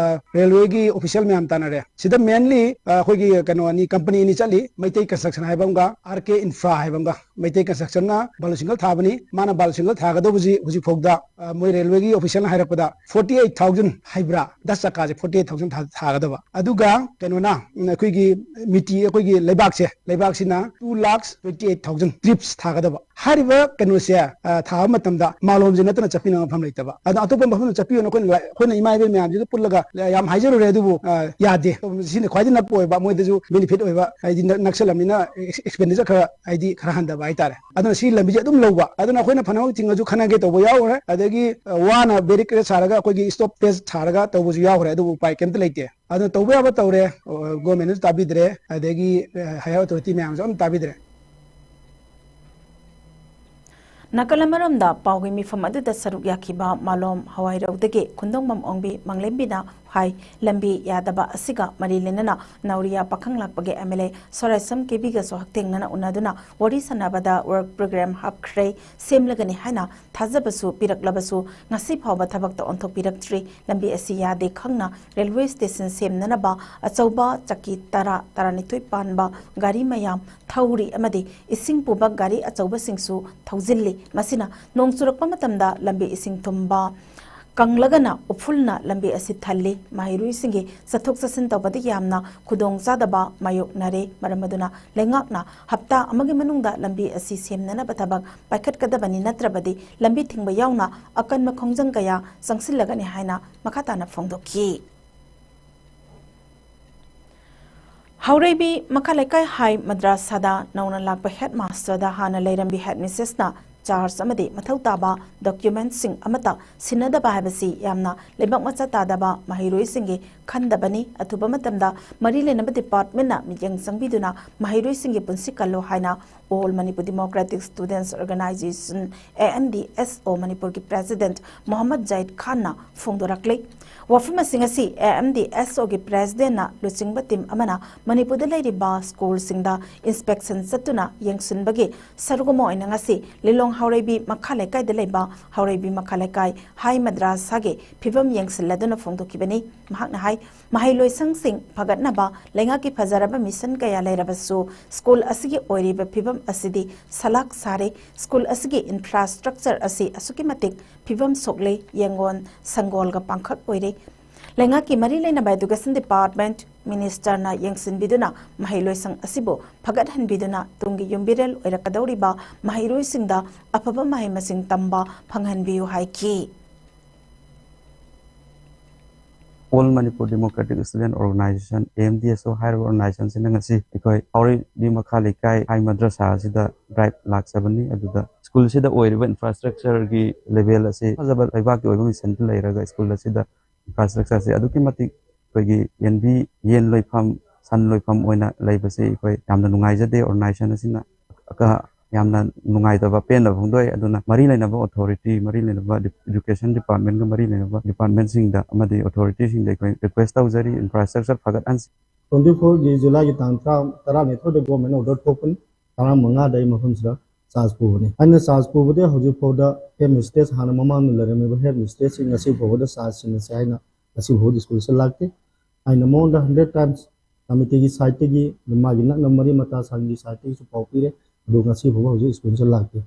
railwayꯒꯤ official ꯃꯌꯥꯝ ꯇꯥꯟꯅꯔꯦ꯫ ꯁꯤꯗ mainly ꯑꯩꯈꯣꯏꯒꯤ ꯀꯩꯅꯣ ꯑꯅꯤ, company ꯑꯅꯤ ꯆꯠꯂꯤ, ꯃꯩꯇꯩ construction ꯍꯥꯏꯕ ꯑꯃꯒ RK Infra ꯍꯥꯏꯕ ꯑꯃꯒ꯫ ꯃꯩꯇꯩ constructionꯅ ꯕꯥꯂꯨ ꯁꯤꯡꯒꯜ ꯊꯥꯕꯅꯤ꯫ ꯃꯥꯅ ꯕꯥꯂꯨ ꯁꯤꯡꯒꯜ ꯊꯥꯒꯗꯧꯕꯁꯤ ꯍꯧꯖꯤꯛ ꯐꯥꯎꯗ ꯑ, ꯃꯣꯏ railwayꯒꯤ officialꯅ ꯍꯥꯏꯔꯛꯄꯗ forty eight thousand ꯍꯥꯏꯕ꯭ꯔꯥ, ꯗꯁ ꯆꯀꯥꯁꯦ forty eight thousand ꯊꯥ-, ꯊꯥꯒꯗꯕ꯫ ꯑꯗꯨꯒ ꯀꯩꯅꯣꯅ, ꯎꯝ, ꯑꯩꯈꯣꯏꯒꯤ ꯃꯤꯇꯤ, ꯑꯩꯈꯣꯏꯒꯤ ꯂꯩꯕꯥꯛꯁꯦ, ꯂꯩꯕꯥꯛꯁꯤꯅ two lakhs twenty eight thousand trips ꯊꯥꯒꯗꯕ꯫ ꯍꯥꯏꯔꯤꯕ ꯀꯩꯅꯣꯁꯦ, ꯑ, ꯊꯥꯕ ꯃꯇꯝꯗ ꯃꯥꯂꯣꯝꯁꯦ ꯅꯠꯇꯅ ꯆꯠꯄꯤꯅꯕ ꯃꯐꯝ ꯂꯩꯇꯕ꯫ ꯑꯗꯣ ꯑꯇꯣꯞꯄ ꯃꯐꯝꯗ ꯆꯠꯄꯤꯌꯣꯅ ꯑꯩꯈꯣꯏꯅ ꯂꯥꯏ-, ꯑꯩꯈꯣꯏꯅ ꯏꯃꯥ ꯏꯕꯦꯟ ꯃꯌꯥꯝꯁꯤꯒ ꯄꯨꯜꯂꯒ ꯌꯥꯝ ꯍꯥꯏꯖꯔꯨꯔꯦ, ꯑꯗꯨꯕꯨ, ꯑ, ꯌꯥꯗꯦ꯫ ꯁꯤꯅ ꯈ꯭ꯋꯥꯏꯗꯒꯤ ꯅꯛꯄ ꯑꯣꯏꯕ, ꯃꯣꯏꯗꯁꯨ benefit ꯑꯣꯏꯕ, ꯍꯥꯏꯗꯤ ꯅꯛ-, ꯅꯛꯁꯜꯂꯝꯅꯤꯅ ex-, expenditure ꯈꯔ, ꯍꯥꯏꯗꯤ ꯈꯔ ꯍꯟꯊꯕ ꯍꯥꯏꯇꯥꯔꯦ꯫ ꯑꯗꯨꯅ ꯁꯤ ꯂꯝꯕꯤꯁꯦ ꯑꯗꯨꯝ ꯂꯧꯕ꯫ ꯑꯗꯨꯅ ꯑꯩꯈꯣꯏꯅ ꯐꯅꯃꯛ ꯊꯤꯡꯉꯁꯨ ꯈꯟꯅꯒꯦ ꯇꯧꯕ ꯌꯥꯎꯈ꯭ꯔꯦ꯫ ꯑꯗꯒꯤ, ꯑ, ꯋꯥꯅ barricade ꯁꯥꯔꯒ ꯑꯩꯈꯣꯏꯒꯤ stoppage ꯁꯥꯔꯒ ꯇꯧꯕꯁꯨ ꯌꯥꯎꯈ꯭ꯔꯦ꯫ ꯑꯗꯨꯕꯨ ꯎꯄꯥꯏ ꯀꯩꯝꯇ ꯂꯩꯇꯦ꯫ ꯑꯗꯨꯅ ꯇꯧꯕ ꯌꯥꯕ ꯇꯧꯔꯦ, ꯑ, governmentꯅꯁꯨ ꯇꯥꯕꯤꯗ꯭ꯔꯦ, ꯑꯗꯒꯤ, ꯑ, higher authority ꯃꯌꯥꯝꯁꯨ ꯑꯝꯇ ꯇꯥꯕꯤꯗ꯭ꯔꯦ꯫ ꯅꯥꯀꯜ ꯑꯃꯔꯣꯝꯗ ꯄꯥꯎꯒꯤ ꯃꯤꯐꯝ ꯑꯗꯨꯗ ꯁꯔꯨꯛ ꯌꯥꯈꯤꯕ ꯃꯥꯂꯣꯝ ꯍꯋꯥꯏꯔꯧꯗꯒꯤ ꯈꯨꯟꯗꯣꯡꯕꯝ ꯑꯣꯡꯕꯤ ꯃꯪꯂꯦꯝꯕꯤꯅ ꯍꯥꯏ, ꯂꯝꯕꯤ ꯌꯥꯗꯕ ꯑꯁꯤꯒ ꯃꯔꯤ ꯂꯩꯅꯅ ꯅꯥꯎꯔꯤꯌꯥ ꯄꯥꯈꯪ ꯂꯥꯛꯄꯒꯤ MLA ꯁꯣꯔꯥꯏꯁꯝ ꯀꯦꯕꯤꯒꯁꯨ ꯍꯛꯊꯦꯡꯅꯅ ꯎꯅꯗꯨꯅ ꯋꯥꯔꯤ ꯁꯥꯟꯅꯕꯗ work program ꯍꯥꯞꯈ꯭ꯔꯦ, ꯁꯦꯝꯂꯒꯅꯤ ꯍꯥꯏꯅ ꯊꯥꯖꯕꯁꯨ ꯄꯤꯔꯛꯂꯕꯁꯨ ꯉꯁꯤ ꯐꯥꯎꯕ ꯊꯕꯛꯇ ꯑꯣꯟꯊꯣꯛꯄꯤꯔꯛꯇ꯭ꯔꯤ꯫ ꯂꯝꯕꯤ ꯑꯁꯤ ꯌꯥꯗꯦ ꯈꯪꯅ railway station ꯁꯦꯝꯅꯅꯕ ꯑꯆꯧꯕ ꯆꯛꯀꯤ ꯇꯔꯥ, ꯇꯔꯥꯅꯤꯊꯣꯏ ꯄꯥꯟꯕ ꯒꯥꯔꯤ ꯃꯌꯥꯝ ꯊꯧꯔꯤ ꯑꯃꯗꯤ ꯏꯁꯤꯡ ꯄꯨꯕ ꯒꯥꯔꯤ ꯑꯆꯧꯕꯁꯤꯡꯁꯨ ꯊꯧꯖꯤꯜꯂꯤ꯫ ꯃꯁꯤꯅ ꯅꯣꯡ ꯆꯨꯔꯛꯄ ꯃꯇꯝꯗ ꯂꯝꯕꯤ ꯏꯁꯤꯡ ꯊꯨꯝꯕ ꯀꯪꯂꯒꯅ ꯎꯐꯨꯜꯅ ꯂꯝꯕꯤ ꯑꯁꯤ ꯊꯜꯂꯤ꯫ ꯃꯍꯩꯔꯣꯏꯁꯤꯡꯒꯤ ꯆꯠꯊꯣꯛ ꯆꯠꯁꯤꯟ ꯇꯧꯕꯗ ꯌꯥꯝꯅ ꯈꯨꯗꯣꯡ ꯆꯥꯗꯕ ꯃꯥꯌꯣꯛꯅꯔꯦ꯫ ꯃꯔꯝ ꯑꯗꯨꯅ ꯂꯩꯉꯥꯛꯅ ꯍꯞꯇꯥ ꯑꯃꯒꯤ ꯃꯅꯨꯡꯗ ꯂꯝꯕꯤ ꯑꯁꯤ ꯁꯦꯝꯅꯅꯕ ꯊꯕꯛ ꯄꯥꯏꯈꯠꯀꯗꯕꯅꯤ, ꯅꯠꯇ꯭ꯔꯕꯗꯤ ꯂꯝꯕꯤ ꯊꯤꯡꯕ ꯌꯥꯎꯅ ꯑꯀꯟꯕ ꯈꯣꯡꯖꯪ ꯀꯌꯥ ꯆꯪꯁꯤꯜꯂꯒꯅꯤ ꯍꯥꯏꯅ ꯃꯈꯥ ꯇꯥꯅ ꯐꯣꯡꯗꯣꯛꯈꯤ꯫ ꯍꯧꯔꯩꯕꯤ ꯃꯈꯥ ꯂꯩꯀꯥꯏ ꯍꯥꯏ ꯃꯗ꯭ꯔꯥꯁꯥꯗ ꯅꯧꯅ ꯂꯥꯛꯄ headmasterꯗ ꯍꯥꯟꯅ ꯂꯩꯔꯝꯕꯤ headmistressꯅ ꯆꯥꯔꯖ ꯑꯃꯗꯤ ꯃꯊꯧ ꯇꯥꯕ ꯗꯣꯀ꯭ꯌꯨꯃꯦꯟꯠꯁꯤꯡ ꯑꯃꯠꯇ ꯁꯤꯟꯅꯗꯕ ꯍꯥꯏꯕꯁꯤ ꯌꯥꯝꯅ ꯂꯩꯕꯥꯛ ꯃꯆꯥ ꯇꯥꯗꯕ ꯃꯍꯩꯔꯣꯏꯁꯤꯡꯒꯤ ꯈꯟꯗꯕꯅꯤ꯫ ꯑꯊꯨꯕ ꯃꯇꯝꯗ ꯃꯔꯤ ꯂꯩꯅꯕ ꯗꯤꯄꯥꯔꯠꯃꯦꯟꯠꯅ ꯃꯤꯠꯌꯦꯡ ꯆꯪꯕꯤꯗꯨꯅ ꯃꯍꯩꯔꯣꯏꯁꯤꯡꯒꯤ ꯄꯨꯟꯁꯤ ꯀꯜꯂꯣ ꯍꯥꯏꯅ All Manipur Democratic Students Organisation, A M D S O, ꯃꯅꯤꯄꯨꯔꯒꯤ ꯄ꯭ꯔꯦꯁꯤꯗꯦꯟꯠ ꯃꯣꯍꯝꯃꯗ ꯖꯥꯍꯤꯗ ꯈꯥꯟꯅ ꯐꯣꯡꯗꯣꯔꯛꯂꯤ꯫ ꯋꯥꯐꯝꯁꯤꯡ ꯑꯁꯤ A M D S Oꯒꯤ ꯄ꯭ꯔꯦꯁꯤꯗꯦꯟꯠꯅ ꯂꯨꯆꯤꯡꯕ ꯇꯤꯝ ꯑꯃꯅ ꯃꯅꯤꯄꯨꯔꯗ ꯂꯩꯔꯤꯕ ꯁ꯭ꯀꯨꯜꯁꯤꯡꯗ ꯏꯟꯁꯄꯦꯛꯁꯟ ꯆꯠꯇꯨꯅ ꯌꯦꯡꯁꯤꯟꯕꯒꯤ ꯁꯔꯨꯛ ꯑꯃ ꯑꯣꯏꯅ ꯉꯁꯤ ꯂꯤꯂꯣꯡ ꯍꯥꯎꯔꯩꯕꯤ ꯃꯈꯥ ꯂꯩꯀꯥꯏꯗ ꯂꯩꯕ ꯍꯥꯎꯔꯩꯕꯤ ꯃꯈꯥ ꯂꯩꯀꯥꯏ ꯍꯥꯏ ꯃꯗ꯭ꯔꯥꯁꯥꯒꯤ ꯐꯤꯕꯝ ꯌꯦꯡꯁꯤꯜꯂꯗꯨꯅ ꯐꯣꯡꯗꯣꯛꯈꯤꯕꯅꯤ꯫ ꯃꯍꯥꯛꯅ ꯍꯥꯏ, ꯃꯍꯩꯂꯣꯏꯁꯪꯁꯤꯡ ꯐꯒꯠꯅꯕ ꯂꯩꯉꯥꯛꯀꯤ ꯐꯖꯔꯕ ꯃꯤꯁꯟ ꯀꯌꯥ ꯂꯩꯔꯕꯁꯨ ꯁ꯭ꯀꯨꯜ ꯑꯁꯤꯒꯤ ꯑꯣꯏꯔꯤꯕ ꯐꯤꯕꯝ ꯑꯁꯤꯗꯤ ꯁꯂꯥꯛ ꯁꯥꯔꯦ꯫ ꯁ꯭ꯀꯨꯜ ꯑꯁꯤꯒꯤ ꯏꯟꯐ꯭ꯔꯥꯁ꯭ꯇ꯭ꯔꯛꯆꯔ ꯑꯁꯤ ꯑꯁꯨꯛꯀꯤ ꯃꯇꯤꯛ ꯐꯤꯕꯝ ꯁꯣꯛꯂꯦ, ꯌꯦꯡꯒꯣꯟ ꯁꯪꯒꯣꯜꯒ ꯄꯥꯡꯈꯛ ꯑꯣꯏꯔꯦ꯫ ꯂꯩꯉꯥꯛꯀꯤ ꯃꯔꯤ ꯂꯩꯅꯕ ꯑꯦꯗꯨꯀꯦꯁꯟ ꯗꯤꯄꯥꯔꯠꯃꯦꯟꯠ, ꯃꯤꯅꯤꯁꯇꯔꯅ ꯌꯦꯡꯁꯤꯟꯕꯤꯗꯨꯅ ꯃꯍꯩꯂꯣꯏꯁꯪ ꯑꯁꯤꯕꯨ ꯐꯒꯠꯍꯟꯕꯤꯗꯨꯅ ꯇꯨꯡꯒꯤ ꯌꯨꯝꯕꯤꯔꯦꯜ ꯑꯣꯏꯔꯛꯀꯗꯧꯔꯤꯕ ꯃꯍꯩꯔꯣꯏꯁꯤꯡꯗ ꯑꯐꯕ ꯃꯍꯩ ꯃꯁꯤꯡ ꯇꯝꯕ ꯐꯪꯍꯟꯕꯤꯌꯨ ꯍꯥꯏꯈꯤ꯫ All Manipur Democratic Student Organisation, A M D S O ꯍꯥꯏꯔꯤꯕ ꯑꯣꯔꯒꯅꯥꯏꯖꯦꯁꯟꯁꯤꯅ ꯉꯁꯤ ꯑꯩꯈꯣꯏ ꯍꯥꯎꯔꯩꯕꯤ ꯃꯈꯥ ꯂꯩꯀꯥꯏ ꯍꯥꯏ ꯃꯗ꯭ꯔꯁꯥ ꯑꯁꯤꯗ ꯗ꯭ꯔꯥꯏꯕ ꯂꯥꯛꯆꯕꯅꯤ꯫ ꯑꯗꯨꯗ ꯁ꯭ꯀꯨꯜꯁꯤꯗ ꯑꯣꯏꯔꯤꯕ ꯏꯟꯐ꯭ꯔꯥꯁ꯭ꯇ꯭ꯔꯛꯆꯔꯒꯤ ꯂꯦꯚꯦꯜ ꯑꯁꯤ ꯐꯖꯕ ꯂꯩꯕꯥꯛꯀꯤ ꯑꯣꯏꯕ ꯃꯤꯁꯟꯗ ꯂꯩꯔꯒ ꯁ꯭ꯀꯨꯜ ꯑꯁꯤꯗ ꯏꯟꯐ꯭ꯔꯥꯁ꯭ꯇ꯭ꯔꯛꯆꯔꯁꯤ ꯑꯗꯨꯛꯀꯤ ꯃꯇꯤꯛ ꯑꯩꯈꯣꯏꯒꯤ ꯌꯦꯟꯕꯤ, ꯌꯦꯟ ꯂꯣꯏꯐꯝ, ꯁꯟ ꯂꯣꯏꯐꯝ ꯑꯣꯏꯅ ꯂꯩꯕꯁꯤ ꯑꯩꯈꯣꯏ ꯌꯥꯝꯅ ꯅꯨꯡꯉꯥꯏꯖꯗꯦ꯫ ꯑꯣꯔꯒꯅꯥꯏꯖꯦꯁꯟ ꯑꯁꯤꯅ ꯑꯀ-, ꯌꯥꯝꯅ ꯅꯨꯡꯉꯥꯏꯇꯕ, ꯄꯦꯟꯗꯕ ꯐꯣꯡꯗꯣꯛꯏ꯫ ꯑꯗꯨꯅ ꯃꯔꯤ ꯂꯩꯅꯕ ꯑꯣꯊꯣꯔꯤꯇꯤ, ꯃꯔꯤ ꯂꯩꯅꯕ ꯗꯤ-, ꯏꯗꯨꯀꯦꯁꯟ ꯗꯤꯄꯥꯔꯠꯃꯦꯟꯒ ꯃꯔꯤ ꯂꯩꯅꯕ ꯗꯤꯄꯥꯔꯠꯃꯦꯟꯁꯤꯡꯗ ꯑꯃꯗꯤ ꯑꯣꯊꯣꯔꯤꯇꯤꯁꯤꯡꯗ ꯑꯩꯈꯣꯏ ꯔꯤꯀ꯭ꯋꯦꯁ ꯇꯧꯖꯔꯤ, ꯏꯟꯐ꯭ꯔꯥꯁ꯭ꯇ꯭ꯔꯛꯆꯔ ꯐꯒꯠꯍꯟꯁꯤ꯫ Twenty fourꯒꯤ ꯖꯨꯂꯥꯏꯒꯤ ꯇꯥꯡ ꯇꯔꯥ, ꯇꯔꯥꯅꯤꯊꯣꯏꯗ ꯒꯣꯔꯃꯦꯟ ꯑꯣꯔꯗꯔ ꯊꯣꯛꯄꯅꯤ꯫ ꯇꯔꯥꯃꯉꯥꯗ ꯑꯩ ꯃꯐꯝꯁꯤꯗ ꯆꯥꯔꯖ ꯄꯨꯕꯅꯤ꯫ ꯑꯩꯅ ꯆꯥꯔꯖ ꯄꯨꯕꯗꯤ ꯍꯧꯖꯤꯛ ꯐꯥꯎꯗ ꯍꯦꯗ ꯃꯤꯁꯇ꯭ꯔꯦꯁ, ꯍꯥꯟꯅ ꯃꯃꯥꯡꯗ ꯂꯩꯔꯝꯃꯤꯕ ꯍꯦꯗ ꯃꯤꯁꯇ꯭ꯔꯦꯁꯁꯤ ꯉꯁꯤ ꯐꯥꯎꯕꯗ ꯆꯥꯔꯖ ꯁꯤꯟꯅꯁꯦ ꯍꯥꯏꯅ ꯉꯁꯤ ꯐꯥꯎꯕꯗ ꯁ꯭ꯀꯨꯜꯁꯤꯗ ꯂꯥꯛꯇꯦ꯫ ꯑꯩꯅ ꯃꯉꯣꯟꯗ ꯍꯟꯗ꯭ꯔꯦꯠ ꯇꯥꯏꯝꯁ ꯀꯃꯤꯇꯤꯒꯤ ꯁꯥꯏꯠꯇꯒꯤ, ꯑꯗꯨ ꯃꯥꯒꯤ ꯅꯛꯅ ꯃꯔꯤ ꯃꯇꯥ ꯁꯪꯒꯤ ꯁꯥꯏꯠꯇꯒꯤꯁꯨ ꯄꯥꯎ ꯄꯤꯔꯦ, ꯑꯗꯨ ꯉꯁꯤ ꯐꯥꯎꯕ ꯍꯧꯖꯤꯛ ꯁ꯭ꯀꯨꯜꯁꯤꯗ ꯂꯥꯛꯇꯦ꯫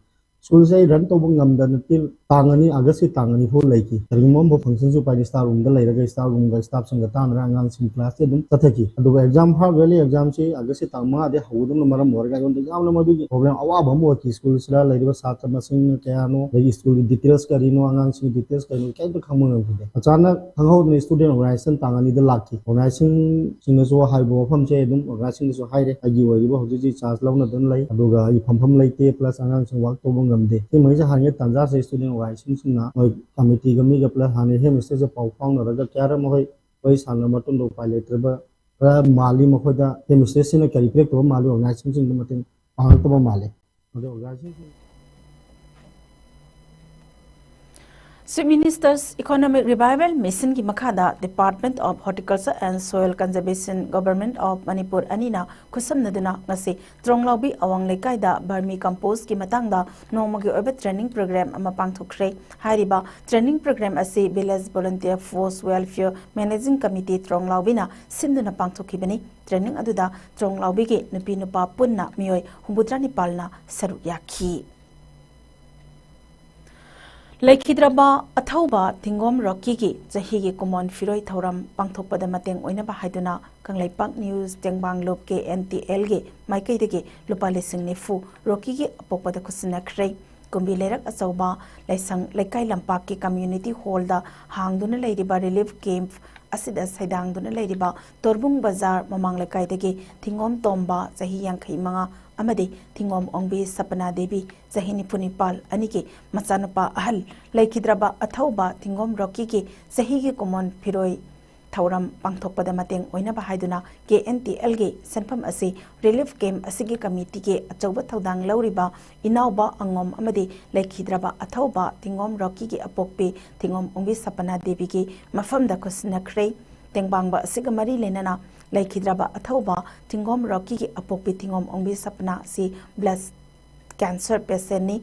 ꯁ꯭ꯀꯨꯜꯁꯦ ꯑꯩ ꯔꯟ ꯇꯧꯕ ꯉꯝꯗꯅ ꯇꯤꯜ ꯇꯥꯡ ꯑꯅꯤ, ꯑꯥꯒꯁꯀꯤ ꯇꯥꯡ ꯑꯅꯤ ꯐꯥꯎ ꯂꯩꯈꯤ꯫ ꯀꯔꯤꯒꯨꯝꯕ ꯑꯃꯐꯥꯎ ꯐꯪꯁꯟꯁꯨ ꯎꯄꯥꯏ ꯂꯩꯇꯦ, ꯁ꯭ꯇꯥꯐ ꯔꯨꯝꯗ ꯂꯩꯔꯒ ꯁ꯭ꯇꯥꯐ ꯔꯨꯝꯒ ꯁ꯭ꯇꯥꯐꯁꯤꯡꯒ ꯇꯥꯟꯅꯔꯒ ꯑꯉꯥꯡꯁꯤꯡ ꯀ꯭ꯂꯥꯁꯇꯤ ꯑꯗꯨꯝ ꯆꯠꯊꯈꯤ꯫ ꯑꯗꯨꯒ ꯑꯦꯛꯖꯥꯝ ꯍꯥꯔꯠ ꯋꯦꯂꯤ ꯑꯦꯛꯖꯥꯝꯁꯤ ꯑꯥꯒꯁꯀꯤ ꯇꯥꯡ ꯃꯉꯥꯗꯒꯤ ꯍꯧꯒꯗꯕꯅ ꯃꯔꯝ ꯑꯣꯏꯔꯒ ꯑꯩꯉꯣꯟꯗ ꯌꯥꯝꯅ ꯃꯗꯨꯒꯤ ꯄ꯭ꯔꯣꯕ꯭ꯂꯦꯝ ꯑꯋꯥꯕ ꯑꯃ ꯑꯣꯏꯈꯤ꯫ ꯁ꯭ꯀꯨꯜꯁꯤꯗ ꯂꯩꯔꯤꯕ ꯁꯥꯇ꯭ꯔ ꯃꯁꯤꯡꯅ ꯀꯌꯥꯅꯣ, ꯑꯗꯒꯤ ꯁ꯭ꯀꯨꯜꯒꯤ ꯗꯤꯇꯦꯜꯁ ꯀꯔꯤꯅꯣ, ꯑꯉꯥꯡꯁꯤꯡꯒꯤ ꯗꯤꯇꯦꯜꯁ ꯀꯔꯤꯅꯣ, ꯀꯔꯤꯝꯇ ꯈꯪꯕ ꯉꯝꯈꯤꯗꯦ꯫ ꯑꯆꯥꯅꯛ ꯈꯪꯍꯧꯗꯅ ꯁ꯭ꯇꯨꯗꯦꯟ ꯑꯣꯔꯒꯅꯥꯏꯖꯦꯁꯟ ꯇꯥꯡ ꯑꯅꯤꯗ ꯂꯥꯛꯈꯤ꯫ ꯑꯣꯔꯒꯅꯥꯏꯖꯦꯁꯟꯁꯤꯡꯅꯁꯨ ꯍꯥꯏꯕ ꯋꯥꯐꯝꯁꯦ ꯑꯗꯨꯝ ꯑꯣꯔꯒꯅꯥꯏꯖꯦꯁꯟꯗꯁꯨ ꯍꯥꯏꯔꯦ, ꯑꯩꯒꯤ ꯑꯣꯏꯔꯤꯕ ꯍꯧꯖꯤꯛ ꯍꯧꯖꯤꯛ ꯆꯥꯔꯖ ꯂꯧꯅꯗꯅ ꯂꯩ, ꯑꯗꯨꯒ ꯑꯩ ꯐꯝꯐꯝ ꯂꯩꯇꯦ, ꯄ꯭ꯂꯁ ꯑꯉꯥꯡꯁꯤꯡ ꯋꯥꯛ ꯇꯧꯕ ꯉꯝ ꯉꯝꯗꯦ꯫ ꯁꯤꯃꯩꯁꯦ ꯍꯥꯟꯅꯒꯤ ꯇꯥꯟꯖꯥꯁꯦ student organizationꯁꯤꯡꯅ ꯃꯣꯏ committeeꯒ ꯃꯤꯒ plus ꯍꯥꯟꯅ headmistressꯁꯦ ꯄꯥꯎ ꯐꯥꯎꯅꯔꯒ ꯀꯌꯥꯔꯛ ꯃꯈꯣꯏ ꯋꯥꯔꯤ ꯁꯥꯟꯅꯕ ꯃꯇꯨꯡꯗ ꯎꯄꯥꯏ ꯂꯩꯇ꯭ꯔꯕ ꯈꯔ ꯃꯥꯜꯂꯤ꯫ ꯃꯈꯣꯏꯗ headmistressꯁꯤꯅ ꯀꯔꯤ ꯄꯤꯔꯛꯇꯕ ꯃꯥꯜꯂꯤ, organizationꯁꯤꯡꯗ ꯃꯇꯦꯡ ꯄꯥꯡꯉꯛꯇꯕ ꯃꯥꯜꯂꯤ꯫ ꯑꯗꯣ organizationꯁꯤꯡ Chief Minister's Economic Revival Missionꯒꯤ ꯃꯈꯥꯗ Department of Horticulture and Soil Conservation, Government of Manipur ꯑꯅꯤꯅ ꯈꯨꯠꯁꯝꯅꯗꯨꯅ ꯉꯁꯤ ꯇ꯭ꯔꯣꯡꯂꯥꯎꯕꯤ ꯑꯋꯥꯡ ꯂꯩꯀꯥꯏꯗ vermi compost ꯀꯤ ꯃꯇꯥꯡꯗ ꯅꯣꯡꯃꯒꯤ ꯑꯣꯏꯕ training program ꯑꯃ ꯄꯥꯡꯊꯣꯛꯈ꯭ꯔꯦ꯫ ꯍꯥꯏꯔꯤꯕ training program ꯑꯁꯤ Village Volunteer Force Welfare Managing Committee ꯇ꯭ꯔꯣꯡꯂꯥꯎꯕꯤꯅ ꯁꯤꯟꯗꯨꯅ ꯄꯥꯡꯊꯣꯛꯈꯤꯕꯅꯤ꯫ Training ꯑꯗꯨꯗ ꯇ꯭ꯔꯣꯡꯂꯥꯎꯕꯤꯒꯤ ꯅꯨꯄꯤ ꯅꯨꯄꯥ ꯄꯨꯟꯅ ꯃꯤꯑꯣꯏ ꯍꯨꯝꯐꯨꯇꯔꯥ ꯅꯤꯄꯥꯜꯅ ꯁꯔꯨꯛ ꯌꯥꯈꯤ꯫ ꯂꯩꯈꯤꯗ꯭ꯔꯕ ꯑꯊꯧꯕ ꯊꯤꯡꯒꯣꯝ ꯔꯣꯀꯤꯒꯤ ꯆꯍꯤꯒꯤ ꯀꯨꯃꯣꯟ ꯐꯤꯔꯣꯏ ꯊꯧꯔꯝ ꯄꯥꯡꯊꯣꯛꯄꯗ ꯃꯇꯦꯡ ꯑꯣꯏꯅꯕ ꯍꯥꯏꯗꯨꯅ ꯀꯪꯂꯩꯄꯥꯛ ꯅ꯭ꯌꯨꯁ ꯇꯦꯡꯕꯥꯡꯂꯨꯞ ꯀꯦ ꯑꯦꯟ ꯇꯤ ꯑꯦꯜꯒꯤ ꯃꯥꯏꯀꯩꯗꯒꯤ ꯂꯨꯄꯥ ꯂꯤꯁꯤꯡ ꯅꯤꯐꯨ ꯔꯣꯀꯤꯒꯤ ꯑꯄꯣꯛꯄꯗ ꯈꯨꯠꯁꯤꯟꯅꯈ꯭ꯔꯦ꯫ ꯀꯨꯝꯕꯤ ꯂꯩꯔꯛ ꯑꯆꯧꯕ ꯂꯥꯏꯁꯪ ꯂꯩꯀꯥꯏ ꯂꯝꯄꯥꯛꯀꯤ community hall ꯗ ꯍꯥꯡꯗꯨꯅ ꯂꯩꯔꯤꯕ relief camp ꯑꯁꯤꯗ ꯁꯩꯗꯥꯡꯗꯨꯅ ꯂꯩꯔꯤꯕ ꯇꯣꯔꯕꯨꯡ ꯕꯖꯥꯔ ꯃꯃꯥꯡ ꯂꯩꯀꯥꯏꯗꯒꯤ ꯊꯤꯡꯒꯣꯝ ꯇꯣꯝꯕ ꯆꯍꯤ ꯌꯥꯡꯈꯩ ꯃꯉꯥ ꯑꯃꯗꯤ ꯊꯤꯡꯒꯣꯝ ꯑꯣꯡꯕꯤ ꯁꯄꯅꯥ ꯗꯦꯕꯤ ꯆꯍꯤ ꯅꯤꯐꯨ ꯅꯤꯄꯥꯜ ꯑꯅꯤꯒꯤ ꯃꯆꯥꯅꯨꯄꯥ ꯑꯍꯜ ꯂꯩꯈꯤꯗ꯭ꯔꯕ ꯑꯊꯧꯕ ꯊꯤꯡꯒꯣꯝ ꯔꯣꯀꯤꯒꯤ ꯆꯍꯤꯒꯤ ꯀꯨꯃꯣꯟ ꯐꯤꯔꯣꯏ ꯊꯧꯔꯝ ꯄꯥꯡꯊꯣꯛꯄꯗ ꯃꯇꯦꯡ ꯑꯣꯏꯅꯕ ꯍꯥꯏꯗꯨꯅ ꯀꯦ ꯑꯦꯟ ꯇꯤ ꯑꯦꯜꯒꯤ ꯁꯦꯟꯐꯝ ꯑꯁꯤ relief camp ꯑꯁꯤꯒꯤ committee ꯒꯤ ꯑꯆꯧꯕ ꯊꯧꯗꯥꯡ ꯂꯧꯔꯤꯕ ꯏꯅꯥꯎꯕ ꯑꯉꯣꯝ ꯑꯃꯗꯤ ꯂꯩꯈꯤꯗ꯭ꯔꯕ ꯑꯊꯧꯕ ꯊꯤꯡꯒꯣꯝ ꯔꯣꯀꯤꯒꯤ ꯑꯄꯣꯛꯄꯤ ꯊꯤꯡꯒꯣꯝ ꯑꯣꯡꯕꯤ ꯁꯄꯅꯥ ꯗꯦꯕꯤꯒꯤ ꯃꯐꯝꯗ ꯈꯨꯠꯁꯤꯟꯅꯈ꯭ꯔꯦ꯫ ꯇꯦꯡꯕꯥꯡꯕ ꯑꯁꯤꯒ ꯃꯔꯤ ꯂꯩꯅꯅ ꯂꯩꯈꯤꯗ꯭ꯔꯕ ꯑꯊꯧꯕ ꯊꯤꯡꯒꯣꯝ ꯔꯣꯀꯤꯒꯤ ꯑꯄꯣꯛꯄꯤ ꯊꯤꯡꯒꯣꯝ ꯑꯣꯡꯕꯤ ꯁꯄꯅꯥ ꯑꯁꯤ blood cancer patient ꯅꯤ꯫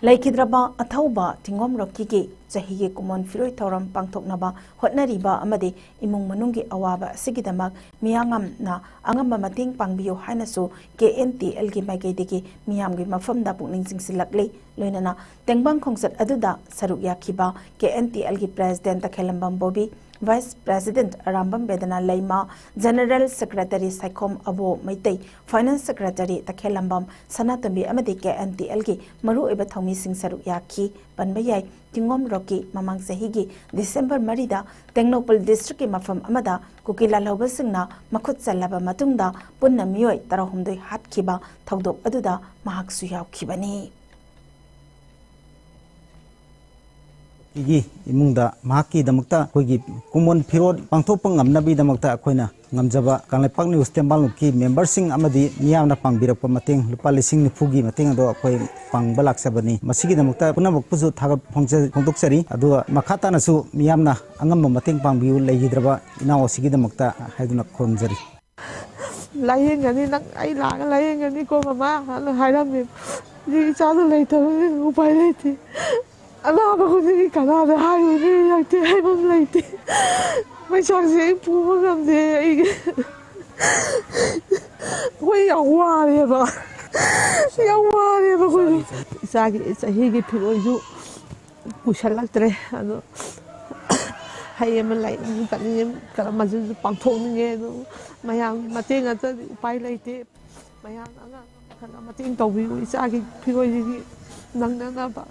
ꯂꯩꯈꯤꯗ꯭ꯔꯕ ꯑꯊꯧꯕ ꯊꯤꯡꯒꯣꯝ ꯔꯣꯀꯤꯒꯤ ꯆꯍꯤꯒꯤ ꯀꯨꯃꯣꯟ ꯐꯤꯔꯣꯏ ꯊꯧꯔꯝ ꯄꯥꯡꯊꯣꯛꯅꯕ ꯍꯣꯠꯅꯔꯤꯕ ꯑꯃꯗꯤ ꯏꯃꯨꯡ ꯃꯅꯨꯡꯒꯤ ꯑꯋꯥꯕ ꯑꯁꯤꯒꯤꯗꯃꯛ ꯃꯤꯌꯥꯝꯅ ꯑꯉꯝꯕ ꯃꯇꯦꯡ ꯄꯥꯡꯕꯤꯌꯨ ꯍꯥꯏꯅꯁꯨ ꯀꯦ ꯑꯦꯟ ꯇꯤ ꯑꯦꯜꯒꯤ ꯃꯥꯏꯀꯩꯗꯒꯤ ꯃꯤꯌꯥꯝꯒꯤ ꯃꯐꯝꯗ ꯄꯨꯛꯅꯤꯡ ꯆꯤꯡꯁꯤꯜꯂꯛꯂꯤ꯫ ꯂꯣꯏꯅꯅ ꯇꯦꯡꯕꯥꯡ ꯈꯣꯡꯆꯠ ꯑꯗꯨꯗ ꯁꯔꯨꯛ ꯌꯥꯈꯤꯕ ꯀꯦ ꯑꯦꯟ ꯇꯤ ꯑꯦꯜꯒꯤ president Takhellambam Bobi, vice president Arambam Bedana Leima, general secretary Saikhom Abo Meitei, finance secretary ꯇꯈꯦꯜꯂꯝꯕꯝ ꯁꯅꯥꯇꯣꯝꯕꯤ ꯑꯃꯗꯤ ꯀꯦ ꯑꯦꯟ ꯇꯤ ꯑꯦꯜꯒꯤ ꯃꯔꯨꯑꯣꯏꯕ ꯊꯧꯃꯤꯁꯤꯡ ꯁꯔꯨꯛ ꯌꯥꯈꯤ꯫ ꯄꯟꯕ ꯌꯥꯏ, ꯊꯤꯡꯒꯣꯝ ꯔꯣꯀꯤ ꯃꯃꯥꯡ ꯆꯍꯤꯒꯤ ꯗꯤꯁꯦꯝꯕꯔ ꯃꯔꯤꯗ ꯇꯦꯡꯅꯧꯄꯜ district ꯀꯤ ꯃꯐꯝ ꯑꯃꯗ ꯀꯨꯀꯤ ꯂꯥꯜꯍꯧꯕꯁꯤꯡꯅ ꯃꯈꯨꯠ ꯆꯜꯂꯕ ꯃꯇꯨꯡꯗ ꯄꯨꯟꯅ ꯃꯤꯑꯣꯏ ꯇꯔꯥꯍꯨꯝꯗꯣꯏ ꯍꯥꯠꯈꯤꯕ ꯊꯧꯗꯣꯛ ꯑꯗꯨꯗ ꯃꯍꯥꯛꯁꯨ ꯌꯥꯎꯈꯤꯕꯅꯤ꯫ ꯒꯤ ꯏꯃꯨꯡꯗ ꯃꯍꯥꯛꯀꯤꯗꯃꯛꯇ ꯑꯩꯈꯣꯏꯒꯤ ꯀꯨꯝꯑꯣꯟ ꯐꯤꯔꯣꯜ ꯄꯥꯡꯊꯣꯛꯄ ꯉꯝꯅꯕꯒꯤꯗꯃꯛꯇ ꯑꯩꯈꯣꯏꯅ ꯉꯝꯖꯕ ꯀꯪꯂꯩꯄꯥꯛ ꯅ꯭ꯌꯨꯁ ꯇꯦꯡꯕꯥꯡꯂꯨꯞꯀꯤ ꯃꯦꯝꯕꯔꯁꯤꯡ ꯑꯃꯗꯤ ꯃꯤꯌꯥꯝꯅ ꯄꯥꯡꯕꯤꯔꯛꯄ ꯃꯇꯦꯡ ꯂꯨꯄꯥ ꯂꯤꯁꯤꯡ ꯅꯤꯐꯨꯒꯤ ꯃꯇꯦꯡ ꯑꯗꯣ ꯑꯩꯈꯣꯏ ꯄꯥꯡꯕ ꯂꯥꯛꯆꯕꯅꯤ꯫ ꯃꯁꯤꯒꯤꯗꯃꯛꯇ ꯄꯨꯝꯅꯃꯛꯄꯨꯁꯨ ꯊꯥꯒꯠ ꯐꯣꯡꯖ-, ꯐꯣꯡꯗꯣꯛꯆꯔꯤ꯫ ꯑꯗꯨꯒ ꯃꯈꯥ ꯇꯥꯅꯁꯨ ꯃꯤꯌꯥꯝꯅ ꯑꯉꯝꯕ ꯃꯇꯦꯡ ꯄꯥꯡꯕꯤꯌꯨ, ꯂꯩꯈꯤꯗ꯭ꯔꯕ ꯏꯅꯥꯎ ꯑꯁꯤꯒꯤꯗꯃꯛꯇ ꯍꯥꯏꯗꯨꯅ ꯈꯨꯔꯨꯝꯖꯔꯤ꯫ "ꯂꯥꯏꯌꯦꯡꯒꯅꯤ, ꯅꯪ ꯑꯩ ꯂꯥꯛꯑꯒ ꯂꯥꯏꯌꯦꯡꯒꯅꯤꯀꯣ ꯃꯃꯥ" ꯍꯥꯏꯅ ꯍꯥꯏꯔꯝꯃꯦ꯫ ꯍꯧꯖꯤꯛ ꯏꯆꯥꯗꯣ ꯂꯩꯇꯕꯅꯤꯅ ꯎꯄꯥꯏ ꯂꯩꯇꯦ꯫ ꯑꯅꯥꯕ ꯈꯨꯗꯤꯡꯒꯤ ꯀꯅꯥꯗ ꯍꯥꯏꯔꯨꯅꯤ? ꯂꯩꯇꯦ, ꯍꯥꯏꯐꯝ ꯂꯩꯇꯦ꯫ ꯃꯩꯆꯥꯛꯁꯦ ꯑꯩ ꯄꯨꯕ ꯉꯝꯗꯦ꯫ ꯑꯩꯒꯤ ꯑꯩꯈꯣꯏ ꯌꯥꯝ ꯋꯥꯔꯦꯕ, ꯌꯥꯝ ꯋꯥꯔꯦꯕ ꯑꯩꯈꯣꯏ꯫ ꯏꯆꯥꯒꯤ ꯆꯍꯤꯒꯤ ꯐꯤꯔꯣꯜꯁꯨ ꯄꯨꯁꯜꯂꯛꯇ꯭ꯔꯦ꯫ ꯑꯗꯣ ꯍꯩ ꯑꯃ ꯂꯩꯅꯤꯡꯉꯤ, ꯀꯠꯅꯤꯡꯉꯤ, ꯀꯔꯝꯕꯁꯤꯁꯨ ꯄꯥꯡꯊꯣꯛꯅꯤꯡꯉꯦ꯫ ꯑꯗꯨ ꯃꯌꯥꯝꯒꯤ ꯃꯇꯦꯡ ꯅꯠꯇ꯭ꯔꯗꯤ ꯎꯄꯥꯏ ꯂꯩꯇꯦ꯫ ꯃꯌꯥꯝ ꯑꯉꯥꯡ ꯑꯃ ꯈꯔ ꯃꯇꯦꯡ ꯇꯧꯕꯤꯌꯨ, ꯏꯆꯥꯒꯤ ꯐꯤꯔꯣꯜꯁꯤꯒꯤ ꯅꯪꯅꯅꯕ꯫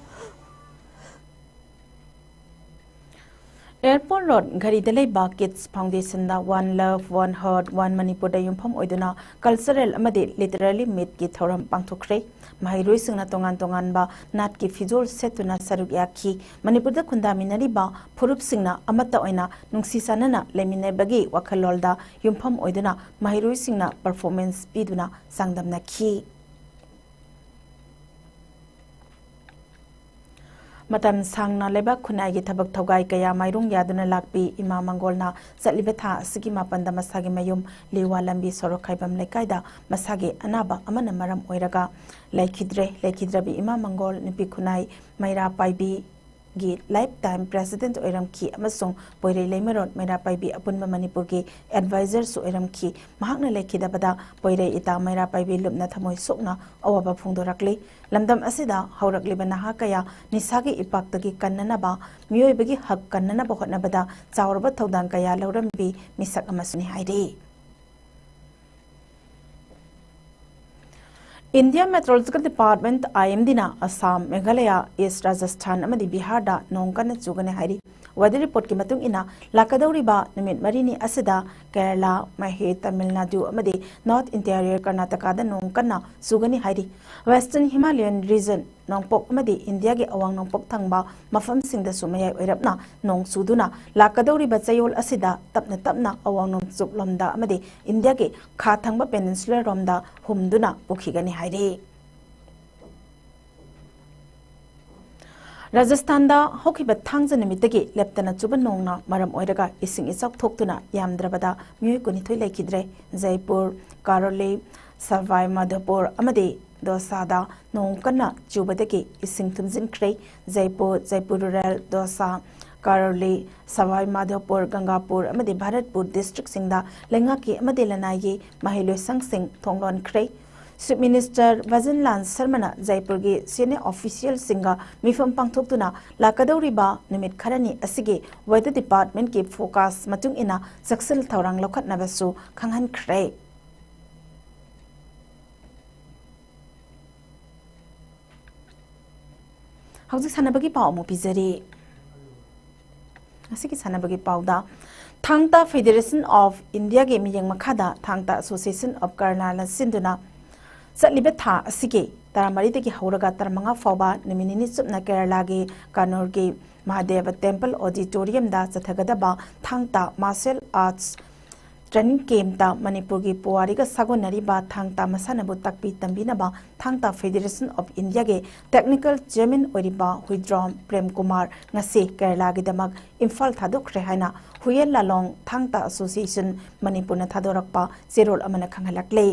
ꯑꯦꯌꯔꯄꯣꯔꯠ ꯔꯣꯗ ꯘꯔꯤꯗ ꯂꯩꯕ ꯀꯤꯗꯁ ꯐꯥꯎꯟꯗꯦꯁꯟꯗ One Love, One Heart, One ꯃꯅꯤꯄꯨꯔꯗ ꯌꯨꯝꯐꯝ ꯑꯣꯏꯗꯨꯅ ꯀꯜꯆꯔꯦꯜ ꯑꯃꯗꯤ ꯂꯤꯇꯔꯦꯔꯤ ꯃꯤꯠꯀꯤ ꯊꯧꯔꯝ ꯄꯥꯡꯊꯣꯛꯈ꯭ꯔꯦ꯫ ꯃꯍꯩꯔꯣꯏꯁꯤꯡꯅ ꯇꯣꯉꯥꯟ ꯇꯣꯉꯥꯟꯕ ꯅꯥꯠꯀꯤ ꯐꯤꯖꯣꯜ ꯁꯦꯠꯇꯨꯅ ꯁꯔꯨꯛ ꯌꯥꯈꯤ꯫ ꯃꯅꯤꯄꯨꯔꯗ ꯈꯨꯟꯗꯥꯃꯤꯟꯅꯔꯤꯕ ꯐꯨꯔꯨꯞꯁꯤꯡꯅ ꯑꯃꯠꯇ ꯑꯣꯏꯅ ꯅꯨꯡꯁꯤ ꯆꯥꯟꯅꯅ ꯂꯩꯃꯤꯟꯅꯕꯒꯤ ꯋꯥꯈꯜꯂꯣꯟꯗ ꯌꯨꯝꯐꯝ ꯑꯣꯏꯗꯨꯅ ꯃꯍꯩꯔꯣꯏꯁꯤꯡꯅ ꯄꯔꯐꯣꯔꯃꯦꯟꯁ ꯄꯤꯗꯨꯅ ꯆꯥꯡꯗꯝꯅꯈꯤ꯫ ꯃꯇꯝ ꯁꯥꯡꯅ ꯂꯩꯕꯥꯛ ꯈꯨꯟꯅꯥꯏꯒꯤ ꯊꯕꯛ ꯊꯧꯒꯥꯏ ꯀꯌꯥ ꯃꯥꯏꯔꯣꯡ ꯌꯥꯗꯨꯅ ꯂꯥꯛꯄꯤ ꯏꯃꯥ ꯃꯪꯒꯣꯜꯅ ꯆꯠꯂꯤꯕ ꯊꯥ ꯑꯁꯤꯒꯤ ꯃꯥꯄꯟꯗ ꯃꯁꯥꯒꯤ ꯃꯌꯨꯝ ꯂꯤꯋꯥ ꯂꯝꯕꯤ ꯁꯣꯔꯣꯛ ꯈꯥꯏꯕꯝ ꯂꯩꯀꯥꯏꯗ ꯃꯁꯥꯒꯤ ꯑꯅꯥꯕ ꯑꯃꯅ ꯃꯔꯝ ꯑꯣꯏꯔꯒ ꯂꯩꯈꯤꯗ꯭ꯔꯦ꯫ ꯂꯩꯈꯤꯗ꯭ꯔꯕꯤ ꯏꯃꯥ ꯃꯪꯒꯣꯜ ꯅꯨꯄꯤ ꯈꯨꯟꯅꯥꯏ ꯃꯩꯔꯥ ꯄꯥꯏꯕꯤꯒꯤ ꯂꯥꯏꯐ ꯇꯥꯏꯝ ꯄ꯭ꯔꯦꯁꯤꯗꯦꯟꯠ ꯑꯣꯏꯔꯝꯈꯤ ꯑꯃꯁꯨꯡ ꯄꯣꯏꯔꯩ ꯂꯩꯃꯔꯣꯟ ꯃꯩꯔꯥ ꯄꯥꯏꯕꯤ ꯑꯄꯨꯟꯕ ꯃꯅꯤꯄꯨꯔꯒꯤ ꯑꯦꯗꯚꯥꯏꯖꯔꯁꯨ ꯑꯣꯏꯔꯝꯈꯤ꯫ ꯃꯍꯥꯛꯅ ꯂꯩꯈꯤꯗꯕꯗ ꯄꯣꯏꯔꯩ ꯏꯇꯥ ꯃꯩꯔꯥ ꯄꯥꯏꯕꯤ ꯂꯨꯞꯅ ꯊꯃꯣꯏ ꯁꯣꯛꯅ ꯑꯋꯥꯕ ꯐꯣꯡꯗꯣꯔꯛꯂꯤ꯫ ꯂꯝꯗꯝ ꯑꯁꯤꯗ ꯍꯧꯔꯛꯂꯤꯕ ꯅꯍꯥ ꯀꯌꯥ ꯅꯤꯁꯥꯒꯤ ꯏꯄꯥꯛꯇꯒꯤ ꯀꯟꯅꯅꯕ, ꯃꯤꯑꯣꯏꯕꯒꯤ ꯍꯛ ꯀꯟꯅꯅꯕ ꯍꯣꯠꯅꯕꯗ ꯆꯥꯎꯔꯕ ꯊꯧꯗꯥꯡ ꯀꯌꯥ ꯂꯧꯔꯝꯕꯤ ꯃꯤꯁꯛ ꯑꯃꯁꯨꯅꯤ ꯍꯥꯏꯔꯤ꯫ India Meteorological Department, IMDꯅ Assam, Meghalaya, ꯏꯁ ꯔꯥꯖꯁꯊꯥꯟ ꯑꯃꯗꯤ ꯕꯤꯍꯥꯔꯗ ꯅꯣꯡ ꯀꯟꯅ ꯆꯨꯒꯅꯤ ꯍꯥꯏꯔꯤ꯫ Weather reportꯀꯤ ꯃꯇꯨꯡ ꯏꯟꯅ, ꯂꯥꯛꯀꯗꯧꯔꯤꯕ ꯅꯨꯃꯤꯠ ꯃꯔꯤꯅꯤ ꯑꯁꯤꯗ ꯀꯦꯔꯂꯥ, ꯃꯍꯦ, ꯇꯥꯃꯤꯜ ꯅꯥꯗꯨ ꯑꯃꯗꯤ North Interior ꯀꯔꯅꯥꯇꯀꯥꯗ ꯅꯣꯡ ꯀꯟꯅ ꯆꯨꯒꯅꯤ ꯍꯥꯏꯔꯤ꯫ Western Himalayan Region ꯅꯣꯡꯄꯣꯛ ꯑꯃꯗꯤ ꯏꯟꯗꯤꯌꯥꯒꯤ ꯑꯋꯥꯡ ꯅꯣꯡꯄꯣꯛ ꯊꯪꯕ ꯃꯐꯝꯁꯤꯡꯗꯁꯨ ꯃꯌꯥꯏ ꯑꯣꯏꯔꯞꯅ ꯅꯣꯡ ꯆꯨꯗꯨꯅ ꯂꯥꯛꯀꯗꯧꯔꯤꯕ ꯆꯌꯣꯜ ꯑꯁꯤꯗ ꯇꯞꯅ ꯇꯞꯅ ꯑꯋꯥꯡ ꯅꯣꯡꯆꯨꯞ ꯂꯣꯝꯗ ꯑꯃꯗꯤ ꯏꯟꯗꯤꯌꯥꯒꯤ ꯈꯥ ꯊꯪꯕ ꯄꯦꯅꯤꯟꯁꯨꯂꯔ ꯔꯣꯝꯗ ꯍꯨꯝꯗꯨꯅ ꯄꯨꯈꯤꯒꯅꯤ ꯍꯥꯏꯔꯤ꯫ ꯔꯥꯖꯁꯊꯥꯟꯗ ꯍꯧꯈꯤꯕ ꯊꯥꯡꯖ ꯅꯨꯃꯤꯠꯇꯒꯤ ꯂꯦꯞꯇꯅ ꯆꯨꯕ ꯅꯣꯡꯅ ꯃꯔꯝ ꯑꯣꯏꯔꯒ ꯏꯁꯤꯡ ꯏꯆꯥꯎ ꯊꯣꯛꯇꯨꯅ ꯌꯥꯝꯗ꯭ꯔꯕꯗ ꯃꯤꯑꯣꯏ ꯀꯨꯟꯅꯤꯊꯣꯏ ꯂꯩꯈꯤꯗ꯭ꯔꯦ꯫ ꯖꯩꯄꯨꯔ, ꯀꯥꯔꯣꯂꯤ, ꯁꯋꯥꯏ ꯃꯥꯙꯣꯄꯨꯔ ꯑꯃꯗꯤ ꯗꯣꯁꯥꯗ ꯅꯣꯡ ꯀꯟꯅ ꯆꯨꯕꯗꯒꯤ ꯏꯁꯤꯡ ꯊꯨꯝꯖꯤꯟꯈ꯭ꯔꯦ꯫ ꯖꯩꯄꯨꯔ, ꯖꯩꯄꯨꯔ ꯔꯨꯔꯦꯜ, ꯗꯣꯁꯥ, ꯀꯥꯔꯣꯂꯤ, ꯁꯋꯥꯏ ꯃꯥꯙꯣꯄꯨꯔ, ꯒꯪꯒꯥꯄꯨꯔ ꯑꯃꯗꯤ ꯚꯥꯔꯠꯄꯨꯔ ꯗꯤꯁꯇ꯭ꯔꯤꯛꯁꯤꯡꯗ ꯂꯩꯉꯥꯛꯀꯤ ꯑꯃꯗꯤ ꯂꯅꯥꯏꯒꯤ ꯃꯍꯩ ꯂꯣꯏꯁꯪꯁꯤꯡ ꯊꯣꯡ ꯂꯣꯟꯈ꯭ꯔꯦ꯫ ꯆꯤꯐ ꯃꯤꯅꯤꯁꯇꯔ ꯚꯖꯟ ꯂꯥꯜ ꯁꯔꯃꯅ ꯖꯩꯄꯨꯔꯒꯤ ꯁꯤꯅꯤꯌꯔ ꯑꯣꯐꯤꯁꯤꯌꯦꯜꯁꯤꯡꯒ ꯃꯤꯐꯝ ꯄꯥꯡꯊꯣꯛꯇꯨꯅ ꯂꯥꯛꯀꯗꯧꯔꯤꯕ ꯅꯨꯃꯤꯠ ꯈꯔꯅꯤ ꯑꯁꯤꯒꯤ ꯋꯦꯗꯔ ꯗꯤꯄꯥꯔꯠꯃꯦꯟꯠꯀꯤ ꯐꯣꯔꯀꯥꯁ ꯃꯇꯨꯡ ꯏꯟꯅ ꯆꯦꯛꯁꯤꯟ ꯊꯧꯔꯥꯡ ꯂꯧꯈꯠꯅꯕꯁꯨ ꯈꯪꯍꯟꯈ꯭ꯔꯦ꯫ ꯍꯧꯖꯤꯛ ꯁꯥꯟꯅꯕꯒꯤ ꯄꯥꯎ ꯑꯃꯨꯛ ꯄꯤꯖꯔꯤ꯫ ꯉꯁꯤꯒꯤ ꯁꯥꯟꯅꯕꯒꯤ ꯄꯥꯎꯗ, ꯊꯥꯡ ꯇꯥ ꯐꯦꯗꯦꯔꯦꯁꯟ ꯑꯣꯐ ꯏꯟꯗꯤꯌꯥꯒꯤ ꯃꯤꯠꯌꯦꯡ ꯃꯈꯥꯗ ꯊꯥꯡ ꯇꯥ ꯑꯦꯁꯣꯁꯤꯌꯦꯁꯟ ꯑꯣꯐ ꯀꯔꯅꯥꯅ ꯁꯤꯟꯗꯨꯅ ꯆꯠꯂꯤꯕ ꯊꯥ ꯑꯁꯤꯒꯤ ꯇꯔꯥꯃꯔꯤꯗꯒꯤ ꯍꯧꯔꯒ ꯇꯔꯥꯃꯉꯥ ꯐꯥꯎꯕ ꯅꯨꯃꯤꯠ ꯅꯤꯅꯤ ꯆꯨꯞꯅ ꯀꯦꯔꯂꯥꯒꯤ ꯀꯥꯅꯨꯔꯒꯤ ꯃꯍꯥꯗꯦꯕ ꯇꯦꯝꯄꯜ ꯑꯣꯗꯤꯇꯣꯔꯤꯌꯝꯗ ꯆꯠꯊꯒꯗꯕ ꯊꯥꯡ ꯇꯥ ꯃꯥꯔꯁꯦꯜ ꯑꯥꯔꯠꯁ ꯇ꯭ꯔꯦꯅꯤꯡ ꯀꯦꯝꯞꯇ ꯃꯅꯤꯄꯨꯔꯒꯤ ꯄꯨꯋꯥꯔꯤꯒ ꯁꯥꯒꯣꯟꯅꯔꯤꯕ ꯊꯥꯡ ꯇꯥ ꯃꯁꯥꯟꯅꯕꯨ ꯇꯥꯛꯄꯤ ꯇꯝꯕꯤꯅꯕ ꯊꯥꯡ ꯇꯥ ꯐꯦꯗꯦꯔꯦꯁꯟ ꯑꯣꯐ ꯏꯟꯗꯤꯌꯥꯒꯤ ꯇꯦꯛꯅꯤꯀꯦꯜ ꯆꯤꯌꯔꯃꯦꯟ ꯑꯣꯏꯔꯤꯕ ꯍꯨꯏꯗ꯭ꯔꯣꯝ ꯄ꯭ꯔꯦꯝ ꯀꯨꯃꯥꯔ ꯉꯁꯤ ꯀꯦꯔꯂꯥꯒꯤꯗꯃꯛ ꯏꯝꯐꯥꯜ ꯊꯥꯗꯣꯛꯈ꯭ꯔꯦ ꯍꯥꯏꯅ ꯍꯨꯌꯦꯟ ꯂꯥꯂꯣꯡ ꯊꯥꯡ ꯇꯥ ꯑꯦꯁꯣꯁꯤꯌꯦꯁꯟ ꯃꯅꯤꯄꯨꯔꯅ ꯊꯥꯗꯣꯔꯛꯄ ꯆꯦꯔꯣꯜ ꯑꯃꯅ ꯈꯪꯍꯜꯂꯛꯂꯤ꯫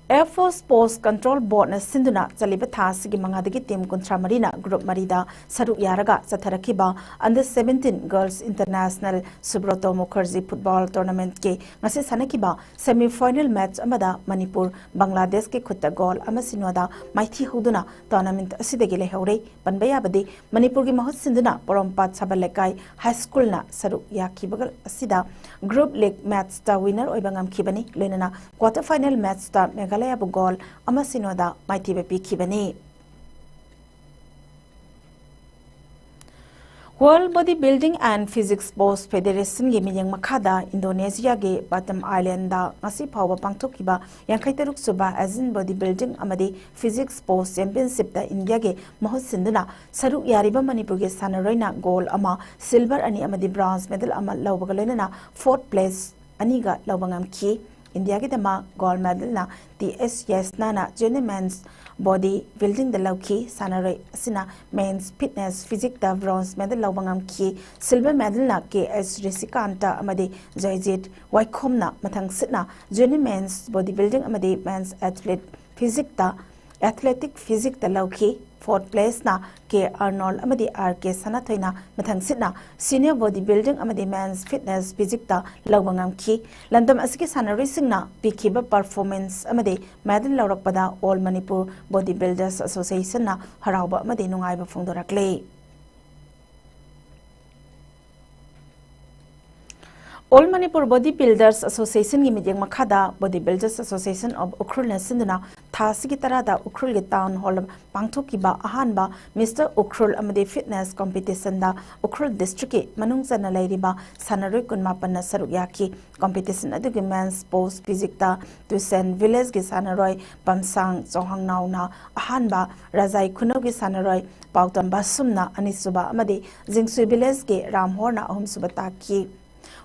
ꯑꯦꯌꯔ ꯐꯣꯔꯁ ꯄꯣꯁ ꯀꯟꯇ꯭ꯔꯣꯜ ꯕꯣꯔꯗꯅ ꯁꯤꯟꯗꯨꯅ ꯆꯠꯂꯤꯕ ꯊꯥ ꯑꯁꯤꯒꯤ ꯃꯉꯥꯗꯒꯤ ꯇꯤꯝ ꯀꯨꯟꯊ꯭ꯔꯥ ꯃꯔꯤꯅ ꯒ꯭ꯔꯨꯞ ꯃꯔꯤꯗ ꯁꯔꯨꯛ ꯌꯥꯔꯒ ꯆꯠꯊꯔꯛꯈꯤꯕ under seventeen girls international Subroto Mukherjee football ꯇꯣꯔꯅꯥꯃꯦꯟꯠꯀꯤ ꯉꯁꯤ ꯁꯥꯟꯅꯈꯤꯕ ꯁꯦꯃꯤ ꯐꯥꯏꯅꯦꯜ ꯃꯦꯆ ꯑꯃꯗ ꯃꯅꯤꯄꯨꯔ ꯕꯪꯒ꯭ꯂꯥꯗꯦꯁꯀꯤ ꯈꯨꯠꯇ ꯒꯣꯜ ꯑꯃ ꯁꯤꯅꯣꯗ ꯃꯥꯏꯊꯤ ꯍꯧꯗꯨꯅ ꯇꯣꯔꯅꯥꯃꯦꯟꯠ ꯑꯁꯤꯗꯒꯤ ꯂꯩꯍꯧꯔꯦ꯫ ꯄꯟꯕ ꯌꯥꯕꯗꯤ, ꯃꯅꯤꯄꯨꯔꯒꯤ ꯃꯍꯨꯠ ꯁꯤꯟꯗꯨꯅ ꯄꯣꯔꯣꯝꯄꯥꯠ ꯁꯕꯜ ꯂꯩꯀꯥꯏ ꯍꯥꯏ ꯁ꯭ꯀꯨꯜꯅ ꯁꯔꯨꯛ ꯌꯥꯈꯤꯕ ꯑꯁꯤꯗ ꯒ꯭ꯔꯨꯞ ꯂꯤꯒ ꯃꯦꯆꯇ ꯋꯤꯅꯔ ꯑꯣꯏꯕ ꯉꯝꯈꯤꯕꯅꯤ꯫ ꯂꯣꯏꯅꯅ ꯀ꯭ꯋꯥꯇꯔ ꯐꯥꯏꯅꯦꯜ ꯃꯦꯆꯇ ꯃꯦꯘꯥꯂꯌꯕꯨ ꯒꯣꯜ ꯑꯃ ꯁꯤꯅꯣꯗ ꯃꯥꯏꯊꯤꯕ ꯄꯤꯈꯤꯕꯅꯤ꯫ World Body Building and Physique Sports Federationꯒꯤ ꯃꯤꯠꯌꯦꯡ ꯃꯈꯥꯗ ꯏꯟꯗꯣꯅꯦꯁꯤꯌꯥꯒꯤ ꯕꯥꯇꯝ ꯑꯥꯏꯂꯦꯟꯗ ꯉꯁꯤ ꯐꯥꯎꯕ ꯄꯥꯡꯊꯣꯛꯈꯤꯕ ꯌꯥꯡꯈꯩ ꯇꯔꯨꯛ ꯁꯨꯕ Asian Body Building ꯑꯃꯗꯤ Physique Sports Championshipꯇ ꯏꯟꯗꯤꯌꯥꯒꯤ ꯃꯍꯨꯠ ꯁꯤꯟꯗꯨꯅ ꯁꯔꯨꯛ ꯌꯥꯔꯤꯕ ꯃꯅꯤꯄꯨꯔꯒꯤ ꯁꯥꯟꯅꯔꯣꯏꯅ gold ꯑꯃ, silver ꯑꯅꯤ ꯑꯃꯗꯤ bronze medal ꯑꯃ ꯂꯧꯕꯒ ꯂꯣꯏꯅꯅ fourth place ꯑꯅꯤꯒ ꯂꯧꯕ ꯉꯝꯈꯤ꯫ ꯏꯟꯗꯤꯌꯥꯒꯤꯗꯃꯛ gold medalꯅ ꯇꯤ ꯑꯦꯁ ꯌꯥꯏꯁꯅꯥꯅ junior men's body buildingꯗ ꯂꯧꯈꯤ꯫ ꯁꯥꯟꯅꯔꯣꯏ ꯑꯁꯤꯅ men's fitness physiqueꯇ bronze medal ꯂꯧꯕ ꯉꯝꯈꯤ꯫ Silver medalꯅ ꯀꯦ ꯑꯦꯁ ꯔꯤꯁꯤꯀꯥꯟꯇ ꯑꯃꯗꯤ ꯖꯣꯏꯖꯤꯠ ꯋꯥꯏꯈꯣꯝꯅ ꯃꯊꯪ ꯁꯤꯠꯅ junior men's body building ꯑꯃꯗꯤ men's athlete physiqueꯇ athletic physiqueꯇ ꯂꯧꯈꯤ꯫ Fourth placeꯅ ꯀꯦ ꯑꯔꯅꯣꯜ ꯑꯃꯗꯤ ꯑꯥꯔ ꯀꯦ ꯁꯅꯥꯊꯣꯏꯅ ꯃꯊꯪ ꯁꯤꯠꯅ senior body building ꯑꯃꯗꯤ men's fitness physiqueꯇ ꯂꯧꯕ ꯉꯝꯈꯤ꯫ ꯂꯝꯗꯝ ꯑꯁꯤꯒꯤ ꯁꯥꯟꯅꯔꯣꯏꯁꯤꯡꯅ ꯄꯤꯈꯤꯕ performance ꯑꯃꯗꯤ medal ꯂꯧꯔꯛꯄꯗ All Manipur Body Builders Associationꯅ ꯍꯔꯥꯎꯕ ꯑꯃꯗꯤ ꯅꯨꯡꯉꯥꯏꯕ ꯐꯣꯡꯗꯣꯔꯛꯂꯤ꯫ All Manipur Body Builders Associationꯒꯤ ꯃꯤꯠꯌꯦꯡ ꯃꯈꯥꯗ Body Builders Association of ꯎꯈ꯭ꯔꯨꯜꯅ ꯁꯤꯟꯗꯨꯅ ꯊꯥ ꯑꯁꯤꯒꯤ ꯇꯔꯥꯗ ꯎꯈ꯭ꯔꯨꯜꯒꯤ town hall ꯄꯥꯡꯊꯣꯛꯈꯤꯕ ꯑꯍꯥꯟꯕ Mister ꯎꯈ꯭ꯔꯨꯜ ꯑꯃꯗꯤ fitness competitionꯗ ꯎꯈ꯭ꯔꯨꯜ districtꯀꯤ ꯃꯅꯨꯡ ꯆꯟꯅ ꯂꯩꯔꯤꯕ ꯁꯥꯟꯅꯔꯣꯏ ꯀꯨꯟꯃꯥꯄꯟꯅ ꯁꯔꯨꯛ ꯌꯥꯈꯤ꯫ Competition ꯑꯗꯨꯒꯤ men's sports physiqueꯇ ꯇꯨꯏꯁꯦꯟ villageꯀꯤ ꯁꯥꯟꯅꯔꯣꯏ ꯄꯝꯁꯥꯡ ꯆꯧꯍꯪꯅꯥꯎꯅ ꯑꯍꯥꯟꯕ, ꯔꯥꯖꯥꯏ ꯈꯨꯅꯧꯒꯤ ꯁꯥꯟꯅꯔꯣꯏ ꯄꯥꯎꯇꯝ ꯕꯥꯁꯨꯝꯅ ꯑꯅꯤꯁꯨꯕ ꯑꯃꯗꯤ ꯖꯤꯡꯁꯨꯏ villageꯀꯤ ꯔꯥꯝꯍꯣꯔꯅ ꯑꯍꯨꯝꯁꯨꯕ ꯇꯥꯈꯤ꯫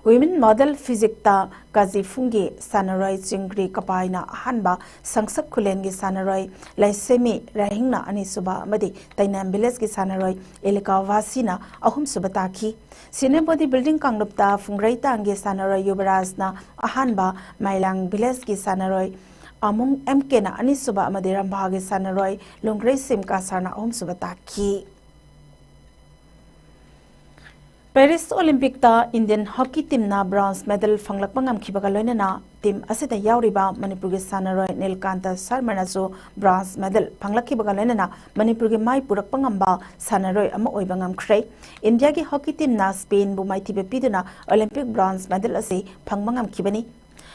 Women model physiqueꯇ ꯀꯥꯖꯤꯐꯨꯡꯒꯤ ꯁꯥꯟꯅꯔꯣꯏ ꯆꯤꯡꯒ꯭ꯔꯤ ꯀꯄꯥꯏꯅ ꯑꯍꯥꯟꯕ, ꯁꯪꯁꯛ ꯈꯨꯂꯦꯟꯒꯤ ꯁꯥꯟꯅꯔꯣꯏ ꯂꯩꯁꯦꯃꯤ ꯔꯥꯍꯤꯡꯅ ꯑꯅꯤꯁꯨꯕ ꯑꯃꯗꯤ ꯇꯩꯅꯥꯝ villageꯀꯤ ꯁꯥꯟꯅꯔꯣꯏ ꯏꯂꯤꯀꯥ ꯚꯥꯁꯤꯅ ꯑꯍꯨꯝꯁꯨꯕ ꯇꯥꯈꯤ꯫ Senior body building ꯀꯥꯡꯂꯨꯞꯇ ꯐꯨꯡꯒ꯭ꯔꯩ ꯇꯥꯡꯒꯤ ꯁꯥꯟꯅꯔꯣꯏ ꯌꯨꯕꯔꯥꯖꯅ ꯑꯍꯥꯟꯕ, ꯃꯥꯏꯂꯥꯡ villageꯀꯤ ꯁꯥꯟꯅꯔꯣꯏ ꯑꯃꯨꯡ ꯑꯦꯝ ꯀꯦꯅ ꯑꯅꯤꯁꯨꯕ ꯑꯃꯗꯤ ꯔꯝꯚꯥꯒꯤ ꯁꯥꯟꯅꯔꯣꯏ ꯂꯨꯡꯒ꯭ꯔꯩꯁꯤꯝ ꯀꯥꯁꯥꯔꯅ ꯑꯍꯨꯝꯁꯨꯕ ꯇꯥꯈꯤ꯫ Paris Olympicꯇ Indian hockey teamꯅ bronze medal ꯐꯪꯂꯛꯄ ꯉꯝꯈꯤꯕꯒ ꯂꯣꯏꯅꯅ team ꯑꯁꯤꯗ ꯌꯥꯎꯔꯤꯕ ꯃꯅꯤꯄꯨꯔꯒꯤ ꯁꯥꯟꯅꯔꯣꯏ ꯅꯤꯜꯀꯥꯟꯇ ꯁꯔꯃꯅꯁꯨ bronze medal ꯐꯪꯂꯛꯈꯤꯕꯒ ꯂꯣꯏꯅꯅ ꯃꯅꯤꯄꯨꯔꯒꯤ ꯃꯥꯏ ꯄꯨꯔꯛꯄ ꯉꯝꯕ ꯁꯥꯟꯅꯔꯣꯏ ꯑꯃ ꯑꯣꯏꯕ ꯉꯝꯈ꯭ꯔꯦ꯫ ꯏꯟꯗꯤꯌꯥꯒꯤ hockey teamꯅ ꯁ꯭ꯄꯦꯟꯕꯨ ꯃꯥꯏꯊꯤꯕ ꯄꯤꯗꯨꯅ Olympic bronze medal ꯑꯁꯤ ꯐꯪꯕ ꯉꯝꯈꯤꯕꯅꯤ꯫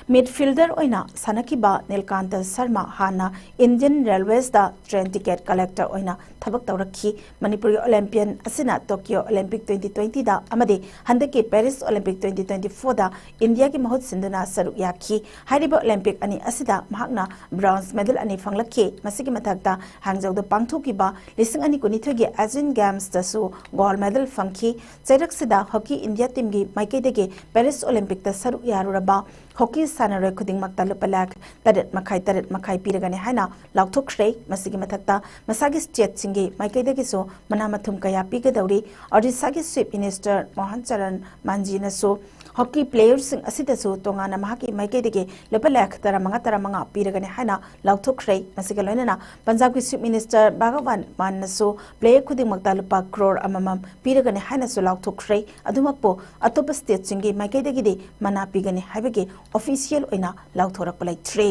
Midfielder ꯑꯣꯏꯅ ꯁꯥꯟꯅꯈꯤꯕ ꯅꯤꯜꯀꯥꯟꯇ ꯁꯔꯃ ꯍꯥꯟꯅ Indian Railwaysꯇ train ticket collector ꯑꯣꯏꯅ ꯊꯕꯛ ꯇꯧꯔꯛꯈꯤ꯫ ꯃꯅꯤꯄꯨꯔꯒꯤ Olympian ꯑꯁꯤꯅ Tokyo Olympic twenty twentyꯗ ꯑꯃꯗꯤ ꯍꯟꯗꯛꯀꯤ Paris Olympic twenty twenty fourꯗ ꯏꯟꯗꯤꯌꯥꯒꯤ ꯃꯍꯨꯠ ꯁꯤꯟꯗꯨꯅ ꯁꯔꯨꯛ ꯌꯥꯈꯤ꯫ ꯍꯥꯏꯔꯤꯕ Olympic ꯑꯅꯤ ꯑꯁꯤꯗ ꯃꯍꯥꯛꯅ bronze medal ꯑꯅꯤ ꯐꯪꯂꯛꯈꯤ꯫ ꯃꯁꯤꯒꯤ ꯃꯊꯛꯇ ꯍꯥꯡꯖꯧꯗ ꯄꯥꯡꯊꯣꯛꯈꯤꯕ ꯂꯤꯁꯤꯡ ꯑꯅꯤ ꯀꯨꯟꯅꯤꯊꯣꯏꯒꯤ Asian Gamesꯇꯁꯨ gold medal ꯐꯪꯈꯤ꯫ ꯆꯩꯔꯛꯁꯤꯗ hockey India teamꯒꯤ ꯃꯥꯏꯀꯩꯗꯒꯤ Paris Olympicꯇ ꯁꯔꯨꯛ ꯌꯥꯔꯨꯔꯕ hockey ꯁꯥꯟꯅꯔꯣꯏ ꯈꯨꯗꯤꯡꯃꯛꯇ ꯂꯨꯄꯥ ꯂꯥꯈ ꯇꯔꯦꯠ ꯃꯈꯥꯏ, ꯇꯔꯦꯠ ꯃꯈꯥꯏ ꯄꯤꯔꯒꯅꯤ ꯍꯥꯏꯅ ꯂꯥꯎꯊꯣꯛꯈ꯭ꯔꯦ꯫ ꯃꯁꯤꯒꯤ ꯃꯊꯛꯇ ꯃꯁꯥꯒꯤ stateꯁꯤꯡꯒꯤ ꯃꯥꯏꯀꯩꯗꯒꯤꯁꯨ ꯃꯅꯥ ꯃꯊꯨꯝ ꯀꯌꯥ ꯄꯤꯒꯗꯧꯔꯤ꯫ ꯑꯣꯗꯤꯁꯥꯒꯤ Chief Minister Mohan Charan ꯃꯥꯟꯖꯤꯅꯁꯨ hockey playerꯁꯤꯡ ꯑꯁꯤꯗꯁꯨ ꯇꯣꯉꯥꯟꯅ ꯃꯍꯥꯛꯀꯤ ꯃꯥꯏꯀꯩꯗꯒꯤ ꯂꯨꯄꯥ ꯂꯥꯈ ꯇꯔꯥꯃꯉꯥ, ꯇꯔꯥꯃꯉꯥ ꯄꯤꯔꯒꯅꯤ ꯍꯥꯏꯅ ꯂꯥꯎꯊꯣꯛꯈ꯭ꯔꯦ꯫ ꯃꯁꯤꯒ ꯂꯣꯏꯅꯅ ꯄꯟꯖꯥꯕꯀꯤ Chief Minister ꯚꯒꯋꯟ ꯃꯥꯟꯅꯁꯨ player ꯈꯨꯗꯤꯡꯃꯛꯇ ꯂꯨꯄꯥ ꯀ꯭ꯔꯣꯔ ꯑꯃꯃꯝ ꯄꯤꯔꯒꯅꯤ ꯍꯥꯏꯅꯁꯨ ꯂꯥꯎꯊꯣꯛꯈ꯭ꯔꯦ꯫ ꯑꯗꯨꯃꯛꯄꯨ ꯑꯇꯣꯞꯄ stateꯁꯤꯡꯒꯤ ꯃꯥꯏꯀꯩꯗꯒꯤꯗꯤ ꯃꯅꯥ ꯄꯤꯒꯅꯤ ꯍꯥꯏꯕꯒꯤ official ꯑꯣꯏꯅ ꯂꯥꯎꯊꯣꯔꯛꯄ ꯂꯩꯇ꯭ꯔꯤ꯫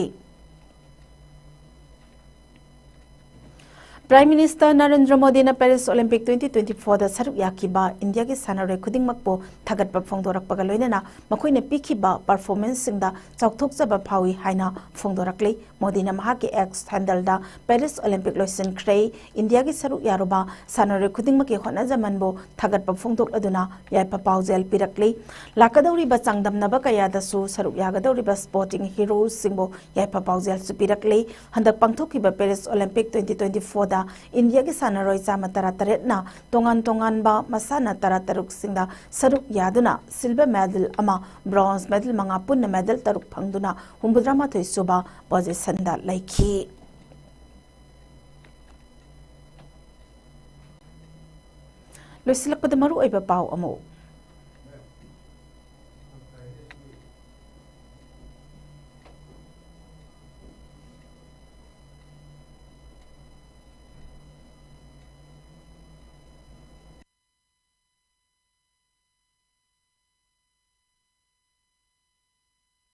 Prime Minister ꯅꯔꯦꯟꯗ꯭ꯔ ꯃꯣꯗꯤꯅ Paris Olympic twenty twenty fourꯗ ꯁꯔꯨꯛ ꯌꯥꯈꯤꯕ ꯏꯟꯗꯤꯌꯥꯒꯤ ꯁꯥꯟꯅꯔꯣꯏ ꯈꯨꯗꯤꯡꯃꯛꯄꯨ ꯊꯥꯒꯠꯄ ꯐꯣꯡꯗꯣꯔꯛꯄꯒ ꯂꯣꯏꯅꯅ ꯃꯈꯣꯏꯅ ꯄꯤꯈꯤꯕ performanceꯁꯤꯡꯗ ꯆꯥꯎꯊꯣꯛꯆꯕ ꯐꯥꯎꯏ ꯍꯥꯏꯅ ꯐꯣꯡꯗꯣꯔꯛꯂꯤ꯫ ꯃꯣꯗꯤꯅ ꯃꯍꯥꯛꯀꯤ X handleꯗ Paris Olympic ꯂꯣꯏꯁꯤꯟꯈ꯭ꯔꯦ, ꯏꯟꯗꯤꯌꯥꯒꯤ ꯁꯔꯨꯛ ꯌꯥꯔꯨꯕ ꯁꯥꯟꯅꯔꯣꯏ ꯈꯨꯗꯤꯡꯃꯛꯀꯤ ꯍꯣꯠꯅꯖꯃꯟꯕꯨ ꯊꯥꯒꯠꯄ ꯐꯣꯡꯗꯣꯛꯂꯗꯨꯅ ꯌꯥꯏꯐ ꯄꯥꯎꯖꯦꯜ ꯄꯤꯔꯛꯂꯤ꯫ ꯂꯥꯛꯀꯗꯧꯔꯤꯕ ꯆꯥꯡꯗꯝꯅꯕ ꯀꯌꯥꯗꯁꯨ ꯁꯔꯨꯛ ꯌꯥꯒꯗꯧꯔꯤꯕ sporting heroesꯁꯤꯡꯕꯨ ꯌꯥꯏꯐ ꯄꯥꯎꯖꯦꯜꯁꯨ ꯄꯤꯔꯛꯂꯤ꯫ ꯍꯟꯗꯛ ꯄꯥꯡꯊꯣꯛꯈꯤꯕ Paris Olympic twenty twenty fourꯗ ꯏꯟꯗꯤꯌꯥꯒꯤ ꯁꯥꯟꯅꯔꯣꯏ ꯆꯥꯝꯃ ꯇꯔꯥ ꯇꯔꯦꯠꯅ ꯇꯣꯉꯥꯟ ꯇꯣꯉꯥꯟꯕ ꯃꯁꯥꯟꯅ ꯇꯔꯥ ꯇꯔꯨꯛꯁꯤꯡꯗ ꯁꯔꯨꯛ ꯌꯥꯗꯨꯅ silver medal ꯑꯃ, bronze medal ꯃꯉꯥ, ꯄꯨꯟꯅ medal ꯇꯔꯨꯛ ꯐꯪꯗꯨꯅ ꯍꯨꯝꯐꯨꯇꯔꯥ ꯃꯥꯊꯣꯏ ꯁꯨꯕ positionꯗ ꯂꯩꯈꯤ꯫ ꯂꯣꯏꯁꯤꯜꯂꯛꯄꯗ ꯃꯔꯨꯑꯣꯏꯕ ꯄꯥꯎ ꯑꯃꯨꯛ꯫